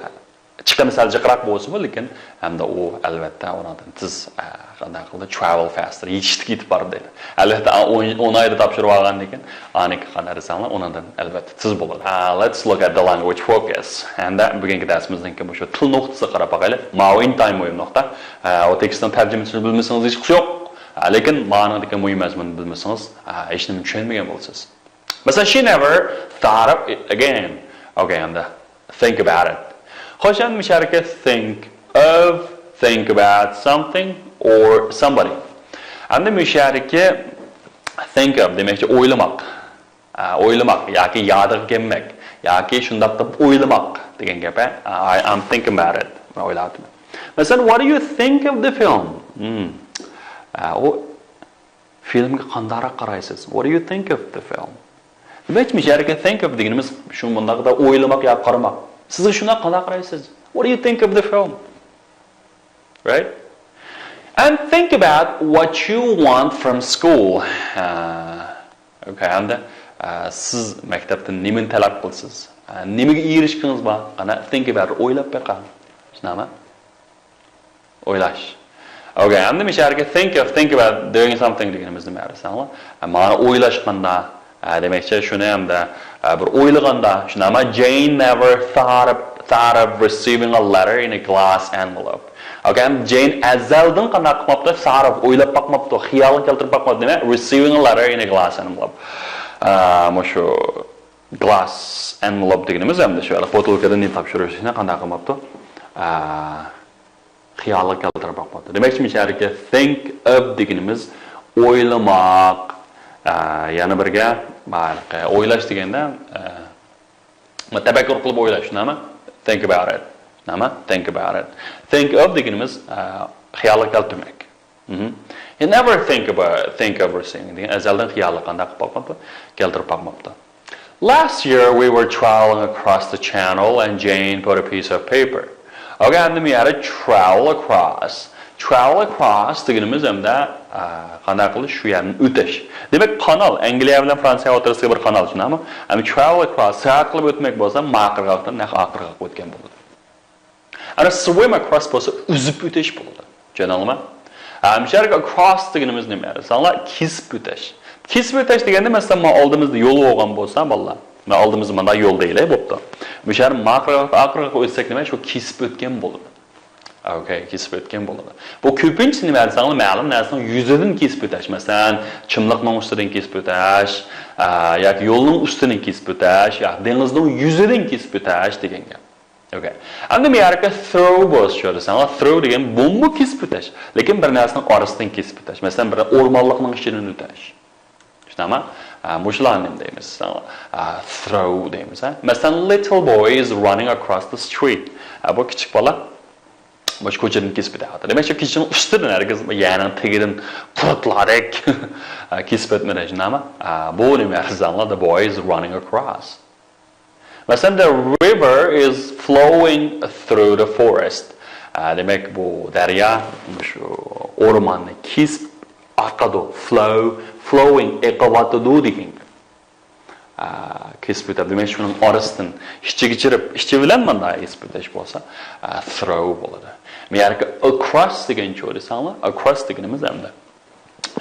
چىقىمى سەل جىقراق بولسىمۇ، لېكىن ھەمدە ئۇ، ئەلۋەتتە، ئۇنىڭدىن تېز، ئە، قانداق قىلدى؟ Travel faster، يېتىشلىككە يېتىپ بارىدۇ. ئەلۋەتتە، ئون، ئون ئايدا تاپشۇرۇپ ئالغاندىن كېيىن، ئانىكى قانداق دېسەڭلار، ئۇنىڭدىن، ئەلۋەتتە، تېز بولىدۇ. Uh, let's look at the language focus. ھەمدە بۈگۈنكى دەرسىمىزنىڭكى مۇشۇ تىل نۇقتىسىغا قاراپ باقايلى. ماۋۇ ئىنتايىن مۇھىم نۇقتا. ئە، ئۇ تېكىستنىڭ تەرجىمىسىنى بىلمىسىڭىز ھېچقىسى يوق. ئە، لېكىن مانىڭدىكى مۇھىم مەزمۇننى بىلمىسىڭىز، ئە، ھېچنېمە چۈشەنمىگەن بولىسىز. مەسىلەن، she never thought of it again. Okay, ئەمدى think about it. خوش، ئەمدى مۇشۇ يەردىكى think of، think about something or somebody. ئەمدى مۇشۇ يەردىكى think of دېمەكچى ئويلىماق. ئە، ئويلىماق ياكى يادىغا كەلمەك ياكى شۇنداق دەپ ئويلىماق دېگەن گەپ، ھە؟ I, I'm thinking about it. مەن ئويلاۋاتىمەن. مەسىلەن، what do you think of the film? Hmm. ئە، ئۇ فىلىمگە قانداقراق قارايسىز؟ What do you think of the film? دېمەك، مۇشۇ يەردىكى think of دېگىنىمىز شۇ مۇنداق دا ئويلىماق ياكى قارىماق. سىزگە شۇنداق قانداق قارايسىز؟ What do you think of the film? Right? And think about what you want from school. ئە، okay, ھەمدە، ئە، سىز مەكتەپتىن نېمىنى تەلەپ قىلىسىز؟ ئە، نېمىگە ئېرىشكىڭىز بار؟ قانا، think about، ئويلاپ بېقىڭ. شۇنداقمۇ؟ ئويلاش. Okay, ئەمدى مۇشۇ يەرگە think of، think about doing something دېگىنىمىز نېمە دېسەڭلار؟ ئە، مانا ئويلاشقاندا، ئە، دېمەكچى، شۇنى ھەمدە، ئە، بىر ئويلىغاندا، شۇنداقمۇ؟ Jane never thought of, thought of receiving a letter in a glass envelope. Okay, جېين ئەزەلدىن قانداق قىلماپتۇ؟ Thought of، ئويلاپ باقماپتۇ، خىيالغا كەلتۈرۈپ باقماپتۇ. نېمە؟ Receiving a letter in a glass envelope. ئە، مۇشۇ glass envelope دېگىنىمىز ھەمدە شۇ بوتۇلكىدىن نېمە تاپشۇرۇشنى قانداق قىلماپتۇ؟ ئە، خىيالغا كەلتۈرۈپ باقماپتۇ. دېمەكچى، مۇشۇ يەردىكى think of دېگىنىمىز ئويلىماق. ئە، يەنە بىرگە، ئويلاش دېگەندە، ئە، تەپەككۇر قىلىپ ئويلاش، نېمە؟ Think about it. نېمە؟ Think about it. Think of دېگىنىمىز، ئە، خىيالغا كەلتۈرمەك. مهم. He never think about, think of receiving دېگەن ئەزەلدىن خىيالغا قانداق قىلىپ باقماپتۇ؟ كەلتۈرۈپ باقماپتۇ. Last year we were traveling across the channel and Jane put a piece of paper. Okay, ئەمدى مۇ يەردە travel across. travel across دېگىنىمىز ھەمدە، ئە، قانداق قىلىش؟ شۇ يەردىن ئۆتۈش. دېمەك، قانال، ئەنگلىيە بىلەن فرانسىيە ئوتتۇرىسىدىكى بىر قانال، شۇنداقمۇ؟ ھەم travel across، ساياھەت قىلىپ ئۆتمەك بولسا، ما قىرغاقتىن نەق ئا قىرغاققا ئۆتكەن بولىدۇ. ئەنە swim across بولسا ئۈزۈپ ئۆتۈش بولىدۇ. چۈشەندىڭلارمۇ؟ ھەم شۇ يەرگە across دېگىنىمىز نېمە؟ دېسەڭلار، كېسىپ ئۆتۈش. كېسىپ ئۆتۈش دېگەندە، مەسىلەن، مانا ئالدىمىزدا يول بولغان بولسا، بالىلار، مانا ئالدىمىزدا مۇنداق يول دەيلى، بوپتۇ. بۇ شەھەر ما قىرغاقتىن ئا قىرغاققا ئۆتسەك نېمە؟ شۇ كېسىپ ئۆتكەن بولىدۇ. ئوكەي، كېسىپ ئۆتكەن بولىدۇ. بۇ كۆپىنچىسى نېمە دېسەڭلار، مەلۇم نەرسىنىڭ يۈزىدىن كېسىپ ئۆتۈش. مەسىلەن، چىملىقنىڭ ئۈستىدىن كېسىپ ئۆتۈش، ئە، ياكى يولنىڭ ئۈستىدىن كېسىپ ئۆتۈش، ياكى دېڭىزنىڭ يۈزىدىن كېسىپ ئۆتۈش دېگەن گەپ. ئوكەي. ئەمدى بۇ يەردە through بولسا شۇ دېسەڭلار، through دېگەن بۇمۇ كېسىپ ئۆتۈش. لېكىن بىر نەرسىنىڭ ئارىسىدىن كېسىپ ئۆتۈش. مەسىلەن، بىر ئورمانلىقنىڭ ئىچىدىن ئۆتۈش. شۇنداقمۇ؟ ئە، مۇشۇلارنى نېمە دەيمىز؟ ئە، through دەيمىز، ھە؟ مەسىلەن، little boy is running across the street. ئە، بۇ كىچىك بالا مۇشۇ كوچىدىن كېسىپ ئۆتۈۋاتىدۇ. دېمەك، شۇ كىشىنىڭ ئۈستىدىن ھەرگىز يەرنىڭ تېگىدىن پۇرتلاردەك، ئە، كېسىپ ئۆتمىدى، شۇنداقمۇ؟ ئە، بۇ نېمە دېسەڭلار، the boy is running across. مەسىلەن، the river is flowing through the forest. ئە، دېمەك، بۇ دەريا شۇ ئورماننى كېسىپ ئاقىدۇ. Flow، flowing، ئېقىۋاتىدۇ دېگەن گەپ. ئە، كېسىپ ئۆتەپ، دېمەك، شۇنىڭ ئارىسىدىن ئىچىگە چىرىپ، ئىچى بىلەن مانداق كېسىپ ئۆتۈش بولسا، ئە، through بولىدۇ. بۇ يەردىكى across دېگەن چۇ دېسەڭلار، across دېگىنىمىز ئەمدى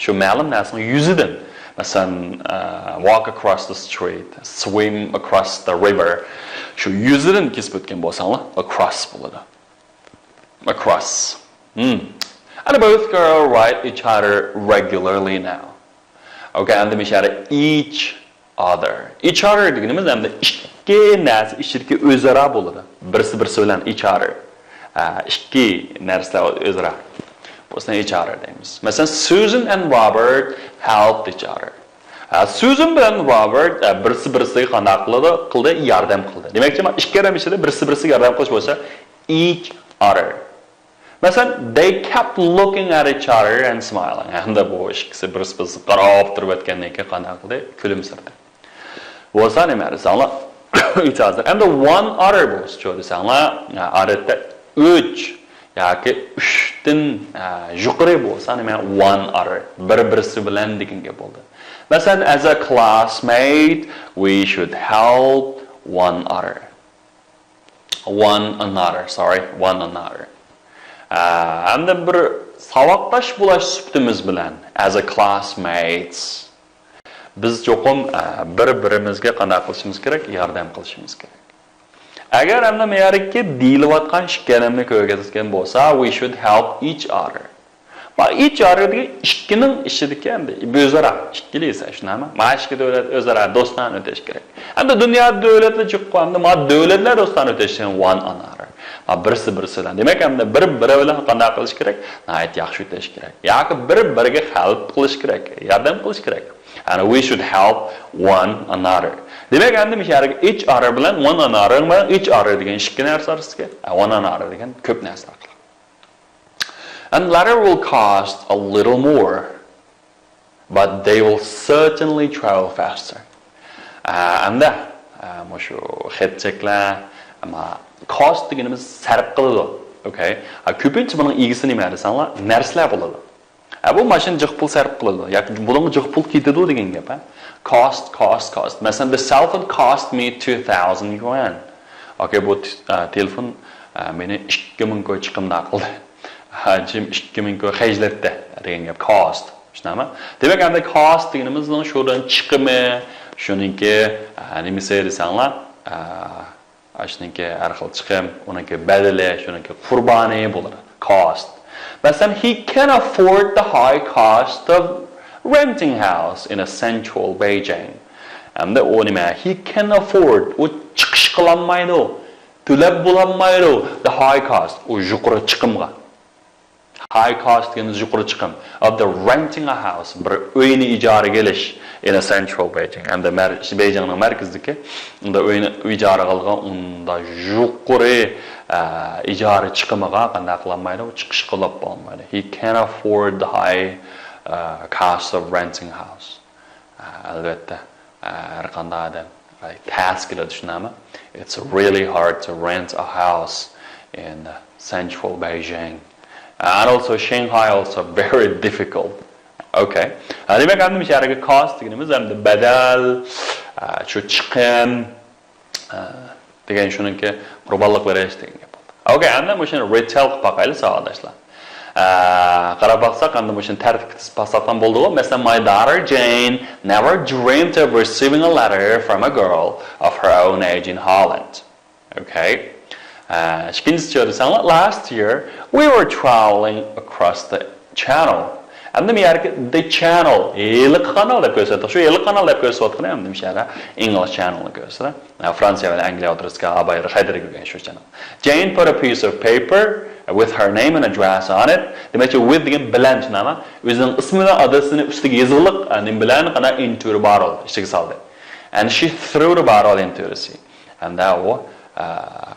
شۇ مەلۇم نەرسىنىڭ يۈزىدىن، مەسىلەن، ئە، walk across the street، swim across the river، شۇ يۈزىدىن كېسىپ ئۆتكەن بولساڭلار، across بولىدۇ. Across. Hmm. And both girls write each other regularly now. ئوكەي، ئەمدى مۇشۇ يەردە each other. Each other دېگىنىمىز ئەمدى ئىككى نەرسە ئىچىدىكى ئۆزئارا بولىدۇ. بىرسى بىرسى بىلەن each other. ئە، ئىككى نەرسىلەر ئۆزئارا. بۇسىنى each other دەيمىز. مەسىلەن، Susan and Robert helped each other. ئە، سۈزەن بىلەن روبېرت، ئە، بىرسى بىرسىگە قانداق قىلىدۇ؟ قىلدى، ياردەم قىلدى. دېمەكچى، مانا ئىككى ئادەم ئىچىدە بىرسى بىرسىگە ياردەم قىلىش بولسا each other. مەسىلەن، they kept looking at each other and smiling. ھەمدە بۇ ئىككىسى بىرسى بىرسىگە قاراپ تۇرۇپ ئۆتكەندىن كېيىن قانداق قىلدى؟ كۈلۈمسىرىدى. بولسا نېمە دېسەڭلار؟ ئىجازەت. ئەمدى one other بولسىچۇ دېسەڭلار، ئادەتتە ئۈچ ياكى ئۈچتىن، ئە، يۇقىرى بولسا نېمە؟ One other. بىر-بىرسى بىلەن دېگەن گەپ بولدى. مەسىلەن، as a classmate, we should help one other. One another, sorry, one another. ئە، ھەمدە بىر ساۋاقداش بولۇش سۈپىتىمىز بىلەن، as a classmates، بىز چوقۇم، ئە، بىر-بىرىمىزگە قانداق قىلىشىمىز كېرەك؟ ياردەم قىلىشىمىز كېرەك. ئەگەر ئەمدى مەيەركى دېيىلىۋاتقان ئىككىلەمنى كۆرگەزگەن بولسا، we should help each other. ما each other دېگەن ئىككىنىڭ ئىچىدىكى ئەمدى ئۆزئارا ئىككىلىسى شۇنداقمۇ؟ ما ئىككى دۆلەت ئۆزئارا دوستانە ئۆتۈش كېرەك. ئەمدى دۇنيادا دۆلەتلەر جىققۇ، ئەمدى ما دۆلەتلەر دوستانە ئۆتۈش كېرەك، one another. ما بىرسى بىرسى بىلەن. دېمەك، ئەمدى بىر بىرى بىلەن قانداق قىلىش كېرەك؟ ناھايىتى ياخشى ئۆتۈش كېرەك. ياكى بىر بىرىگە help قىلىش كېرەك، ياردەم قىلىش كېرەك. And we should help one another. دېمەك، ئەمدى مۇشۇ يەرگە each other بىلەن one another بىلەن each other دېگەن ئىككى نەرسە ئارىسىدىكى، one another دېگەن كۆپ نەرسە ئارقىلىق. And letter will cost a little more, but they will certainly travel faster. ئە، ئەمدى، ئە، مۇشۇ خەتچەكلەر، ئەمما cost دېگىنىمىز سەرپ قىلىدۇ. ئوكەي. ئە، كۆپىنچە بۇنىڭ ئىگىسى نېمە دېسەڭلار، نەرسىلەر بولىدۇ. ئە، بۇ ماشىنا جىق پۇل سەرپ قىلىدۇ. ياكى بۇنىڭغا جىق پۇل كېتىدۇ دېگەن گەپ، ھە؟ Cost, cost, cost. مەسىلەن، the cell phone cost me two thousand yuan. ئوكەي، بۇ ت-، ئە، تېلېفون، ئە، مېنى ئىككى مىڭ كوي چىقىمدا قىلدى. ھە، جىم ئىككى مىڭ كوي خەجلەتتى دېگەن گەپ، cost. شۇنداقمۇ؟ دېمەك، ئەمدى cost دېگىنىمىزنىڭ شۇدىن چىقىمى، شۇنىڭكى، ئە، نېمىسى دېسەڭلار، ئە، ئاشۇنىڭكى ھەر خىل چىقىم، ئۇنىڭكى بەدىلى، شۇنىڭكى قۇربانى بولىدۇ. Cost. مەسىلەن، he can afford the high cost of renting house in a central Beijing. ئەمدى ئۇ نېمە؟ He can afford. ئۇ چىقىش قىلالمايدۇ. تۆلەپ بولالمايدۇ. The high cost. ئۇ يۇقىرى چىقىمغا. High cost دېگىنىمىز يۇقىرى چىقىم. Of the renting a house، بىر ئۆينى ئىجارىگە ئېلىش. In a central Beijing. ئەمدى مەر-، بېيجىڭنىڭ مەركىزىدىكى ئۇندا ئۆينى ئىجارىگە ئالغان ئۇنداق يۇقىرى، ئە، ئىجارە چىقىمىغا قانداق قىلالمايدۇ؟ چىقىش قىلىپ بولمايدۇ. He can't afford the high، ئە، cost of renting a house. ئە، ئەلۋەتتە، ئە، ھەر قانداق ئادەم، ئە، تەس كېلىدۇ، شۇنداقمۇ؟ It's really hard to rent a house in central Beijing. And also Shanghai also very difficult. Okay. ھە، دېمەك، ئەمدى مۇشۇ يەردىكى cost دېگىنىمىز ئەمدى بەدەل، ئە، شۇ چىقىم، ئە، دېگەن شۇنىڭكى قۇربانلىق بېرىش دېگەن گەپ بولدى. Okay، ئەمدى مۇشۇنى retell قىلىپ باقايلى، ساۋاقداشلار. ئە، قاراپ باقساق، ئەمدى مۇشۇنى تەرتىپكە تىزىپ باقساقلا بولىدىغۇ. مەسىلەن، My daughter Jane never dreamed of receiving a letter from a girl of her own age in Holland. Okay. ئىككىنچىسى دېسەڭلار، last year we were traveling across the channel. ئەمدى مۇ يەردىكى the channel، ھېلىقى قانال دەپ كۆرسەتتۇق. شۇ ھېلىقى قانال دەپ كۆرسىتىۋاتقىنى ئەمدى مۇشۇ يەردە English channel-نى كۆرسىتىدۇ. فرانسىيە بىلەن ئەنگلىيە ئوتتۇرىسىدىكى ھاۋايىغا خەيدىرگە كۆرگەن شۇ channel. Jane put a piece of paper with her name and address on it. دېمەكچى، with دېگەن بىلەن شۇنداقمۇ؟ ئۆزىنىڭ ئىسمى بىلەن ئادرېسىنى ئۈستىگە يېزىقلىق، نېمە بىلەن قانداق into the bottle، ئىچىگە سالدى. And she threw the bottle into the sea. ھەمدە ئۇ، ئە،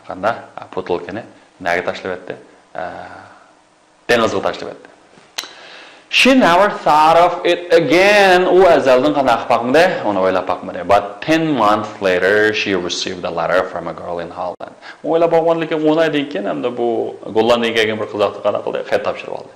قانداق، بوتۇلكىنى نەگە تاشلىۋەتتى؟ ئە، دېڭىزغا تاشلىۋەتتى. She never thought of it again. ئۇ ئەزەلدىن قانداق قىلىپ باقمىدى؟ ئۇنى ئويلاپ باقمىدى. But ten months later, she received a letter from a girl in Holland. ئويلاپ باقمىدى، لېكىن ئون ئايدىن كېيىن ئەمدى بۇ گوللاندىيەگە كەلگەن بىر قىزاقتىن قانداق قىلدى؟ خەت تاپشۇرۇپ ئالدى.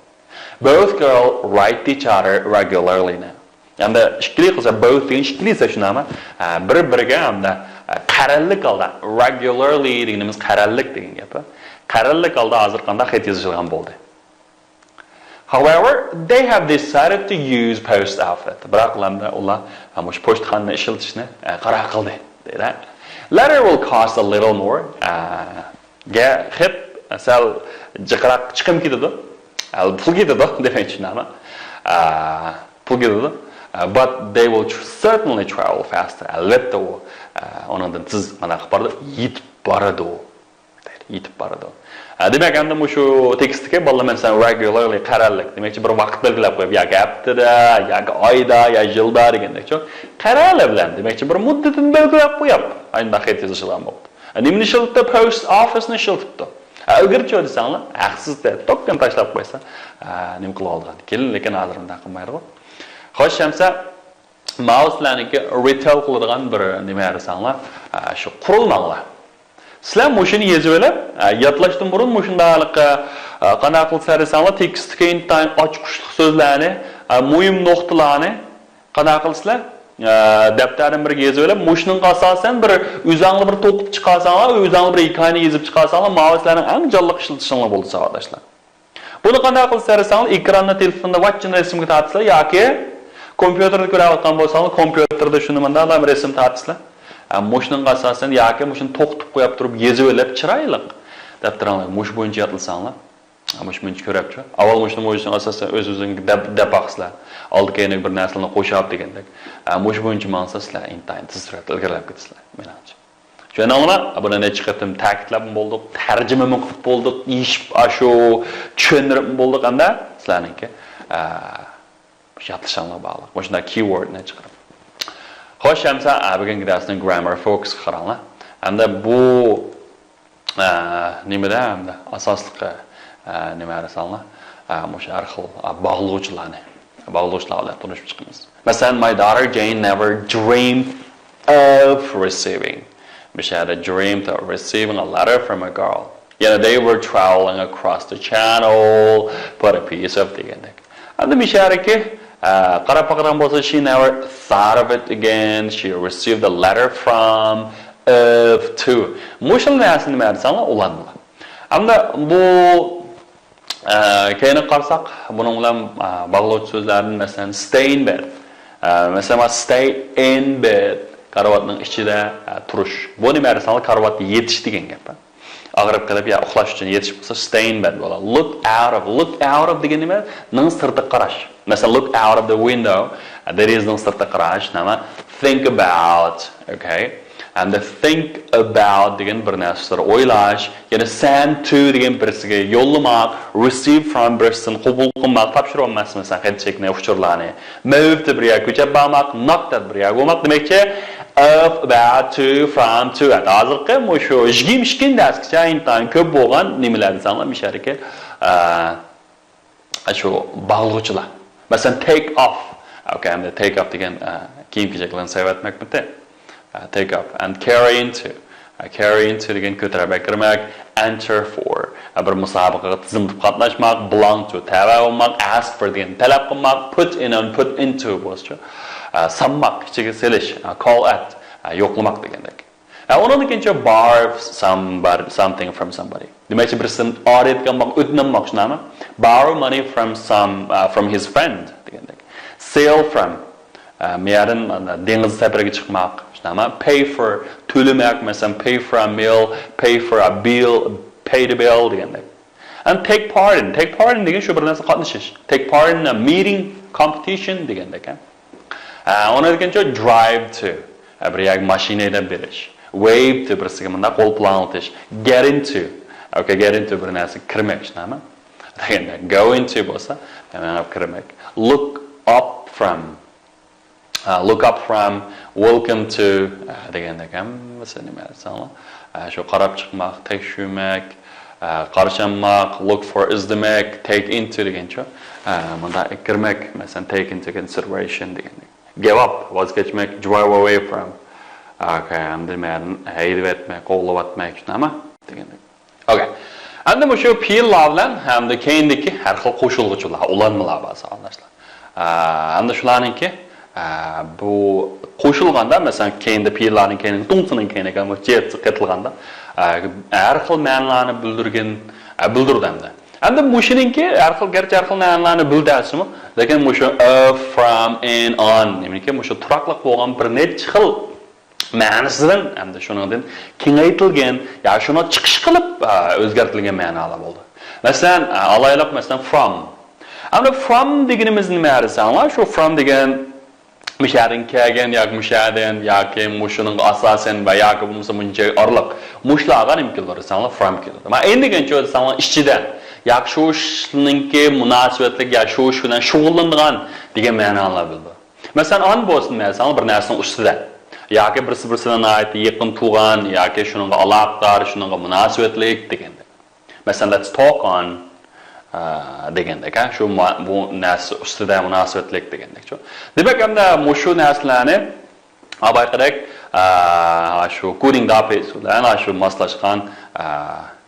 Both girls write each other regularly now. ئەمدى ئىككىلى قىز، both دېگەن ئىككىلىسى شۇنداقمۇ؟ ئە، بىر-بىرىگە ئەمدى، ئە، قەرەللىك ھالدا، regularly دېگىنىمىز قەرەللىك دېگەن گەپ. قەرەللىك ھالدا ھازىر قانداق خەت يېزىشىدىغان بولدى. However, they have decided to use post office. بىراق ئەمدى ئۇلار، ئە، مۇشۇ پوچتىخانىنى ئىشلىتىشنى، ئە، قارار قىلدى، دەيدۇ. Letter will cost a little more. ئە، گە-، خەت سەل جىقراق چىقىم كېتىدۇ. ئە، پۇل كېتىدۇ، دېمەكچى شۇنداقمۇ؟ ئە، پۇل كېتىدۇ. ئە، but they will tr-، certainly travel faster. ئەلۋەتتە ئۇ، ئە، ئۇنىڭدىن تېز قانداق قىلىپ بارىدۇ؟ يېتىپ بارىدۇ. يېتىپ بارىدۇ. ئە، دېمەك، ئەمدى مۇشۇ تېكىستتىكى بالىلار، مەسىلەن، regularly، قەرەللىك. دېمەكچى، بىر ۋاقىت بەلگىلەپ قويۇپ، ياكى ھەپتىدە، ياكى ئايدا، يا يىلدا دېگەندەكچۇ. قەرەللىك بىلەن، دېمەكچى، بىر مۇددىتىنى بەلگىلەپ قويۇپ، ئانداق خەت يېزىشىدىغان بولدى. نېمىنى ئىشلىتىپتۇ؟ Post office نى ئىشلىتىپتۇ. ئە، ئىلگىرىچە دېسەڭلار، ھەقسىز دە، توككىنى تاشلاپ قويسا، ئە، نېمە قىلىۋالىدىغان. كېلىن، لېكىن ھازىر ئۇنداق قىلمايدىغۇ. خوش، شەمسە، ماۋۇ سىلەرنىڭكى retell قىلىدىغان بىر نېمە دېسەڭلار، ئە، شۇ قۇرۇلماڭلار. سىلەر مۇشۇنى يېزىۋېلىپ، ئە، يادلاشتىن بۇرۇن مۇشۇنداق، ئە، قانداق قىلسىلەر دېسەڭلار، تېكىستتىكى ئىنتايىن ئاچقۇچلۇق سۆزلەرنى، ئە، مۇھىم نۇقتىلارنى، قانداق قىلىسىلەر؟ ئە، دەپتەردىن بىرگە يېزىۋېلىپ، مۇشۇنىڭغا ئاساسەن بىر ئۆزەڭلار بىر توقۇپ چىقارساڭلار، ئۆزەڭلار بىر ھېكايىنى يېزىپ چىقارساڭلار، ماۋۇ سىلەرنىڭ ئەڭ جانلىق ئىشلىتىشىڭلار بولىدۇ، ساۋاقداشلار. بۇنى قانداق قىلىسىلەر دېسەڭلار، ئېكراننى تېلېفوندا ۋاچچىنى رەسىمگە تارتىسىلەر ياكى كومپيۇتېردا كۆرۈۋاتقان بولساڭلار، كومپيۇتېردا شۇنى مۇنداق رەسىم تارتىسىلەر. ئە، مۇشۇنىڭغا ئاساسەن ياكى مۇشۇنى توختىتىپ قويۇپ تۇرۇپ يېزىۋېلىپ چىرايلىق دەپتىرىڭلارغا مۇشۇ بويىچە يادلىساڭلار. مۇشۇ بويىچە كۆرەپچۇ. ئاۋۋال مۇشۇنى، مۇشۇنىڭ ئاساسەن ئۆز-ئۆزۈڭگە دەپ، دەپ باقىسىلەر. ئالدى كەينىگە بىر نەرسىلەرنى قوشۇپ دېگەندەك. ئە، مۇشۇ بويىچە ماڭسا سىلەر ئىنتايىن تېز سۈرئەتتە ئىلگىرىلەپ كېتىسىلەر، مېنىڭچە. چۈشەندىڭلارمۇ؟ بۇنى نەچچە قېتىم تەكىتلەپمۇ بولدۇق، تەرجىمىمۇ قىلىپ بولدۇق، يېشىپ ئاشۇ چۈشەندۈرۈپمۇ بولدۇق. ئەمدى سىلەرنىڭكى، ئە، يادلىشىڭلار باغلىق. مۇشۇنداق keyword نى چىقىرىپ. خوش، ئەمسە، ئە، بۈگۈنكى دەرسنىڭ grammar focus قاراڭلار. ئەمدى بۇ ئە، نېمىدە ئەمدى ئاساسلىقى، ئە، نېمە دېسەڭلار، ئە، مۇشۇ ھەر خىل، ئە، باغلىغۇچىلارنى، باغلىغۇچىلار بىلەن تونۇشۇپ چىقىمىز. مەسىلەن، my daughter Jane never dreamed of receiving. مۇشۇ يەردە dreamed of receiving a letter from a girl. يەنە they were traveling across the channel for a piece of دېگەندەك. ئەمدى مۇشۇ يەردىكى، ئە، قاراپ باقىدىغان بولسا، she never thought of it again. She received a letter from of to. مۇشۇ نەرسىنى نېمە دېسەڭلار، ئۇلانمىلار. ئەمدى بۇ، ئە، كەينىگە قارىساق، بۇنىڭ بىلەن، ئە، باغلىغۇچى سۆزلەردىن، مەسىلەن، stay in bed. ئە، مەسىلەن، stay in bed، كارىۋاتنىڭ ئىچىدە، ئە، تۇرۇش. بۇ نېمە دېسەڭلار، كارىۋاتتا يېتىش دېگەن گەپ. ئاغرىپ قېلىپ يا ئۇخلاش ئۈچۈن يېتىش بولسا، stay in bed بولىدۇ. Look out of، look out of دېگەن نېمە؟ نىڭ سىرتىغا قاراش. مەسىلەن، look out of the window، دېرىزىنىڭ سىرتىغا قاراش، نېمە؟ Think about، okay. ئەمدى think about دېگەن بىر نەرسىلەر ئويلاش، يەنە send to دېگەن بىرسىگە يوللىماق، receive from بىرسىدىن قوبۇل قىلماق، تاپشۇرۇۋالماقچى، مەسىلەن، خەت شەكلىنى، ئۇچۇرلارنى، move to بىر يەرگە كۆچۈپ بارماق، knock at بىر يەردە بولماق، دېمەكچى، of، about، to، from، to at. ھازىرقى مۇشۇ يىگىرمە ئىككىنچى دەرسكىچە ئىنتايىن كۆپ بولغان نېمىلەر دېسەڭلار، مۇشۇ يەردىكى، ئە، شۇ باغلىغۇچىلار. مەسىلەن، take off. Okay، ئەمدى take off دېگەن، ئە، كىيىم-كېچەكلەرنى سېلىۋەتمەكمىتى؟ ئە، take off and carry into. Carry into دېگەن كۆتۈرۈپ ئەكىرمەك. Enter for، بىر مۇسابىقىگە تىزىملىتىپ قاتناشماق. Belong to، تەۋە بولماق. Ask for دېگەن تەلەپ قىلماق. Put in and put into بولسىچۇ، سالماق، ئىچىگە سېلىش. Call at، يوقلىماق دېگەندەك. ئۇنىڭدىن كېيىن borrow somebody، something from somebody. دېمەكچى، بىرسىدىن ئارىيەتكەن بولماق، ئۆتۈنەلمەك، شۇنداقمۇ؟ Borrow money from some، from his friend دېگەندەك. Sail from، مەيەردىن دېڭىز سەپىرىگە چىقماق، شۇنداقمۇ؟ Pay for، تۆلىمەك، مەسىلەن، pay for a meal، pay for a bill، pay the bill دېگەندەك. And take part in، take part in دېگەن شۇ بىر نەرسە قاتنىشىش. Take part in a meeting، competition دېگەندەك. ئۇنىڭدىن كېيىن drive to، بىر يەرگە ماشىنا ھەيدەپ بېرىش. Wave to، بىرسىگە مۇنداق قول پۇلاڭلىتىش. Get into، okay، get into بىر نەرسىگە كىرمەك، شۇنداقمۇ؟ دېگەندەك. Go into بولسا، مېڭىپ كىرمەك. Look up from، look up from، welcome to دېگەندەك ھەممىسى نېمە دېسەڭلار، شۇ قاراپ چىقماق، تەكشۈرمەك، قارشىلانماق، look for، ئىزدىمەك، take into دېگەنچۇ، مۇنداق كىرمەك، مەسىلەن، take into consideration دېگەندەك. Give up، ۋاز كەچمەك. Drive away from، okay، ئەمدى مەن ھەيدىۋەتمەك، قوغلىۋەتمەك، شۇنداقمۇ؟ دېگەندەك. Okay. ئەمدى مۇشۇ پېئىللار بىلەن ھەمدە كەينىدىكى ھەر خىل قوشۇلغۇچىلار، ئۇلانمىلار بار، ساۋاقداشلار. ئەمدى شۇلارنىڭكى، بۇ قوشۇلغاندا، مەسىلەن، كەينىدە پېئىللارنىڭ كەينىدە، تۇڭسىنىڭ كەينىگە بۇ جېت قېتىلغاندا، ھەر خىل مەنىلەرنى بىلدۈرگەن، بىلدۈرىدۇ ئەمدى. ئەمدى مۇشۇنىڭكى ھەر خىل، گەرچە ھەر خىل مەنىلەرنى بىلدۈرسىمۇ، لېكىن مۇشۇ of، from، in، on، نېمىكى، مۇشۇ تۇراقلىق بولغان بىر نەچچە خىل مەنىسىدىن ھەمدە شۇنىڭدىن كېڭەيتىلگەن يا شۇنىڭ چىقىش قىلىپ، ئا، ئۆزگەرتىلگەن مەنالار بولدى. مەسىلەن، ئا، ئالايلۇق، مەسىلەن، from. ئەمدى from دېگىنىمىز نېمە دېسەڭلار، شۇ from دېگەن مۇشەدىن كەلگەن ياكى مۇشەدىن ياكى مۇشۇنىڭغا ئاساسەن ۋە ياكى بولمىسا مۇنچە ئارىلىق. مۇشۇلارغا نېمە كېلىدۇ دېسەڭلار، from كېلىدۇ. مانا ئەمدى دېگەنچە دېسەڭلار ئىچىدە ياكى شۇ ئىشنىڭكى مۇناسىۋەتلىك يا شۇ ئىش بىلەن شۇغۇللىنىدىغان دېگەن مەنالار بولىدۇ. مەسىلەن، on بولسۇن دېسەڭلار، بىر نەرسىنىڭ ئۈستىدە. ياكى بىرسى-بىرسى بىلەن ناھايىتى يېقىن تۇغان ياكى شۇنىڭغا ئالاقىدار، شۇنىڭغا مۇناسىۋەتلىك دېگەندەك. مەسىلەن، let's talk on، ئە، دېگەندەك، ھە؟ شۇ ما-، بۇ نەرسە ئۈستىدە مۇناسىۋەتلىك دېگەندەكچۇ. دېمەك، ئەمدى مۇشۇ نەرسىلەرنى بايىقىدەك، ئە، شۇ كۇدىڭ داپېس بىلەن شۇ ماسلاشقان، ئە،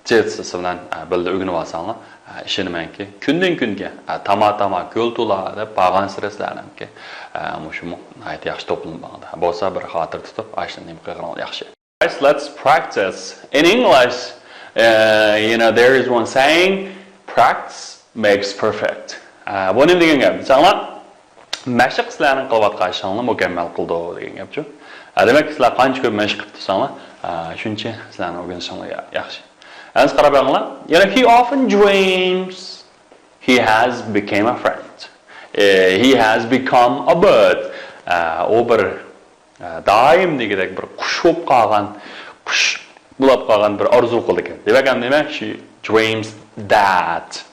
جېتسىسى بىلەن، ئە، بىللە ئۆگىنىۋالساڭلار، ئە، ئىشىنىمەنكى، كۈندىن-كۈنگە، ئە، تاما-تاما، كۆل تولا دەپ بارغانسېرى سىلەرنىڭكى، ئە، مۇشۇمۇ ناھايىتى ياخشى توپلىنىپ ماڭىدۇ. بولسا بىر خاتىرە تۇتۇپ، ئاشۇنى نېمە قىلغىنىڭلار ياخشى. Guys, let's practice. In English, uh, you know, there is one saying, practice makes perfect. ئە، بۇ نېمە دېگەن گەپ دېسەڭلار، مەشىق سىلەرنىڭ قىلىۋاتقان ئىشىڭلارنى مۇكەممەل قىلىدۇ دېگەن گەپچۇ. ئە، دېمەك، سىلەر قانچە كۆپ مەشىق قىلىپ تۇرساڭلار، ئە، شۇنچە سىلەرنىڭ ئۆگىنىشىڭلار يا-، ياخشى. ئەمدى قاراپ بېقىڭلار. يەنە he often dreams he has become a friend. ئە، he has become a bird. ئە، ئۇ بىر، ئە، دائىم دېگۈدەك بىر قۇش بولۇپ قالغان، قۇش بولۇپ قالغان بىر ئارزۇ قىلىدىكەن. دېمەك، ئەمدى نېمە؟ She dreams that.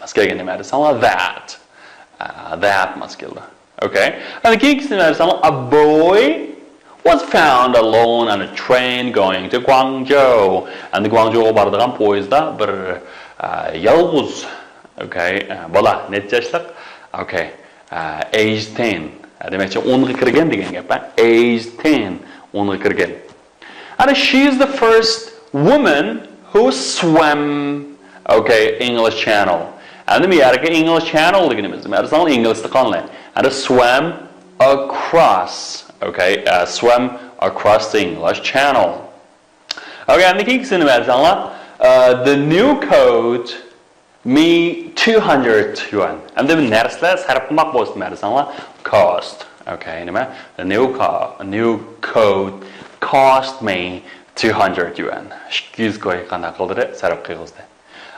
ماس كەلگەن نېمە دېسەڭلار، that. ئە، that ماس كېلىدۇ. Okay. ئەمدى كېيىنكىسىنى نېمە دېسەڭلار، a boy was found alone on a train going to Guangzhou. ئەمدى گۇاڭجۇغا بارىدىغان پويىزدا بىر، ئە، يالغۇز، okay، ئە، بالا، نەچچە ياشلىق؟ Okay، ئە، age ten. ئە، دېمەكچى، ئونغا كىرگەن دېگەن گەپ، ھە؟ Age ten، ئونغا كىرگەن. And she is the first woman who swam، okay, English Channel. ئەمدى بۇ يەردىكى English Channel دېگىنىمىز نېمە دېسەڭلار، ئىنگلىز قانىلى. And swam across، okay، ئە، swam across the English Channel. Okay، ئەمدى كېيىنكىسىنى نېمە دېسەڭلار، ئە، the new coat me two hundred yuan. ئەمدى بۇ نەرسىلەر سەرپ قىلماق بولسا نېمە دېسەڭلار، cost. Okay، نېمە؟ The new co-، new coat cost me two hundred yuan. ئىككى يۈز كوي قانداق قىلدى؟ سەرپ قىلغۇزدى.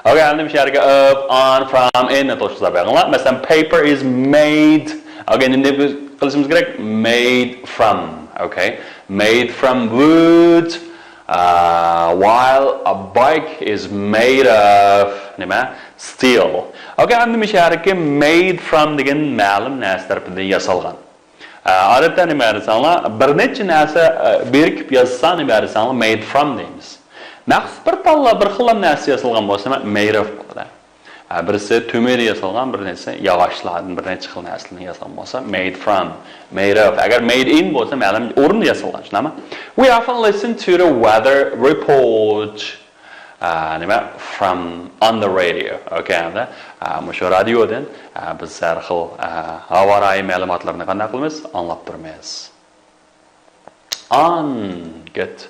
Okay، ئەمدى مۇشۇ يەرگە of، on، from، in نى توشقۇزلاپ بېقىڭلار. مەسىلەن، paper is made. Okay، نېمە دەپ قىلىشىمىز كېرەك؟ Made from. Okay، made from wood. Uh, while a bike is made of نېمە؟ Steel. Okay، ئەمدى مۇشۇ يەردىكى made from دېگەن مەلۇم نەرسە تەرىپىدىن ياسالغان. ئادەتتە نېمە دېسەڭلار، بىر نەچچە نەرسە، ئە، بىرىكىپ يازسا نېمە دېسەڭلار، made from دەيمىز. مەخسۇس بىر تاللا، بىر خىللا نەرسە ياسالغان بولسا، made of بولىدۇ. ئە، بىرسى تۆمۈردىن ياسالغان، بىر نەرسە ياغاچلاردىن، بىر نەچچە خىل نەرسىدىن ياسالغان بولسا، made from، made of. ئەگەر made in بولسا، مەلۇم ئورۇندا ياسالغان، شۇنداقمۇ؟ We often listen to the weather report. ئە، نېمە؟ From on the radio. ئوكەي، ئەمدى، ئە، مۇشۇ رادىيودىن، ئە، بىز ھەر خىل، ئە، ھاۋا رايى مەلۇماتلىرىنى قانداق قىلىمىز؟ ئاڭلاپ تۇرىمىز. On. Good.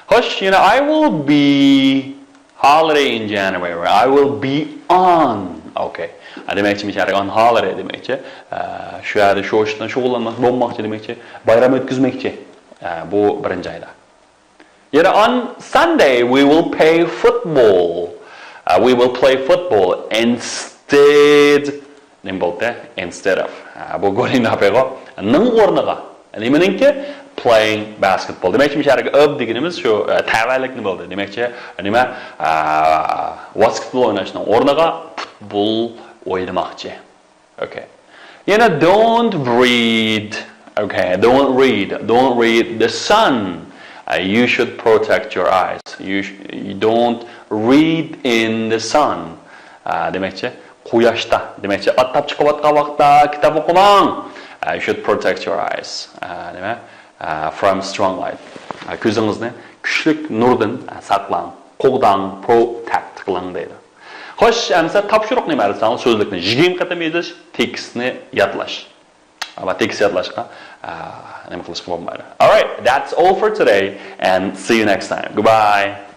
خوش، يەنە I will be holiday in January. I will be on. ئوكەي. ئە، دېمەكچى، مىشارەك on holiday دېمەكچى. ئە، شۇ يەردە شۇ ئىش بىلەن شۇغۇللانماقچى، بولماقچى دېمەكچى. بايرام ئۆتكۈزمەكچى. ئە، بۇ بىرىنچى ئايدا. يەنە on Sunday we will play football. ئە، we will play football instead. نېمە بولدى؟ Instead of. ئە، بۇ گولىندا بەيغۇ. نىڭ ئورنىغا. نېمىنىڭكى؟ Playing basketball. دېمەكچى، مۇشۇ يەردىكى of دېگىنىمىز شۇ، ئە، تەۋەلىك نېمە بولدى؟ دېمەكچى، نېمە؟ ئە، ۋاسكېتبول ئويناشنىڭ ئورنىغا پۇتبول ئوينىماقچى. ئوكەي. يەنە don't read. ئوكەي. Don't read. Don't read the sun. ئە، you should protect your eyes. You sh-, you don't read in the sun. ئە، دېمەكچى، قۇياشتا. دېمەكچى، ئاپتاپ چىقىۋاتقان ۋاقىتتا كىتاب ئوقۇماڭ. ئە، you should protect your eyes. ئە، نېمە؟ ئە، from strong light. ئە، كۆزىڭىزنى كۈچلۈك نۇردىن، ئە، ساقلاڭ. قوغداڭ، protect قىلىڭ دەيدۇ. خوش، ئەمسە تاپشۇرۇق نېمە دېسەڭلار، سۆزلۈكنى يىگىرمە قېتىم يېزىش، تېكىستنى يادلاش. ئەمما تېكىست يادلاشقا، ئە، نېمە قىلىشقا بولمايدۇ. All right, that's all for today and see you next time. Goodbye.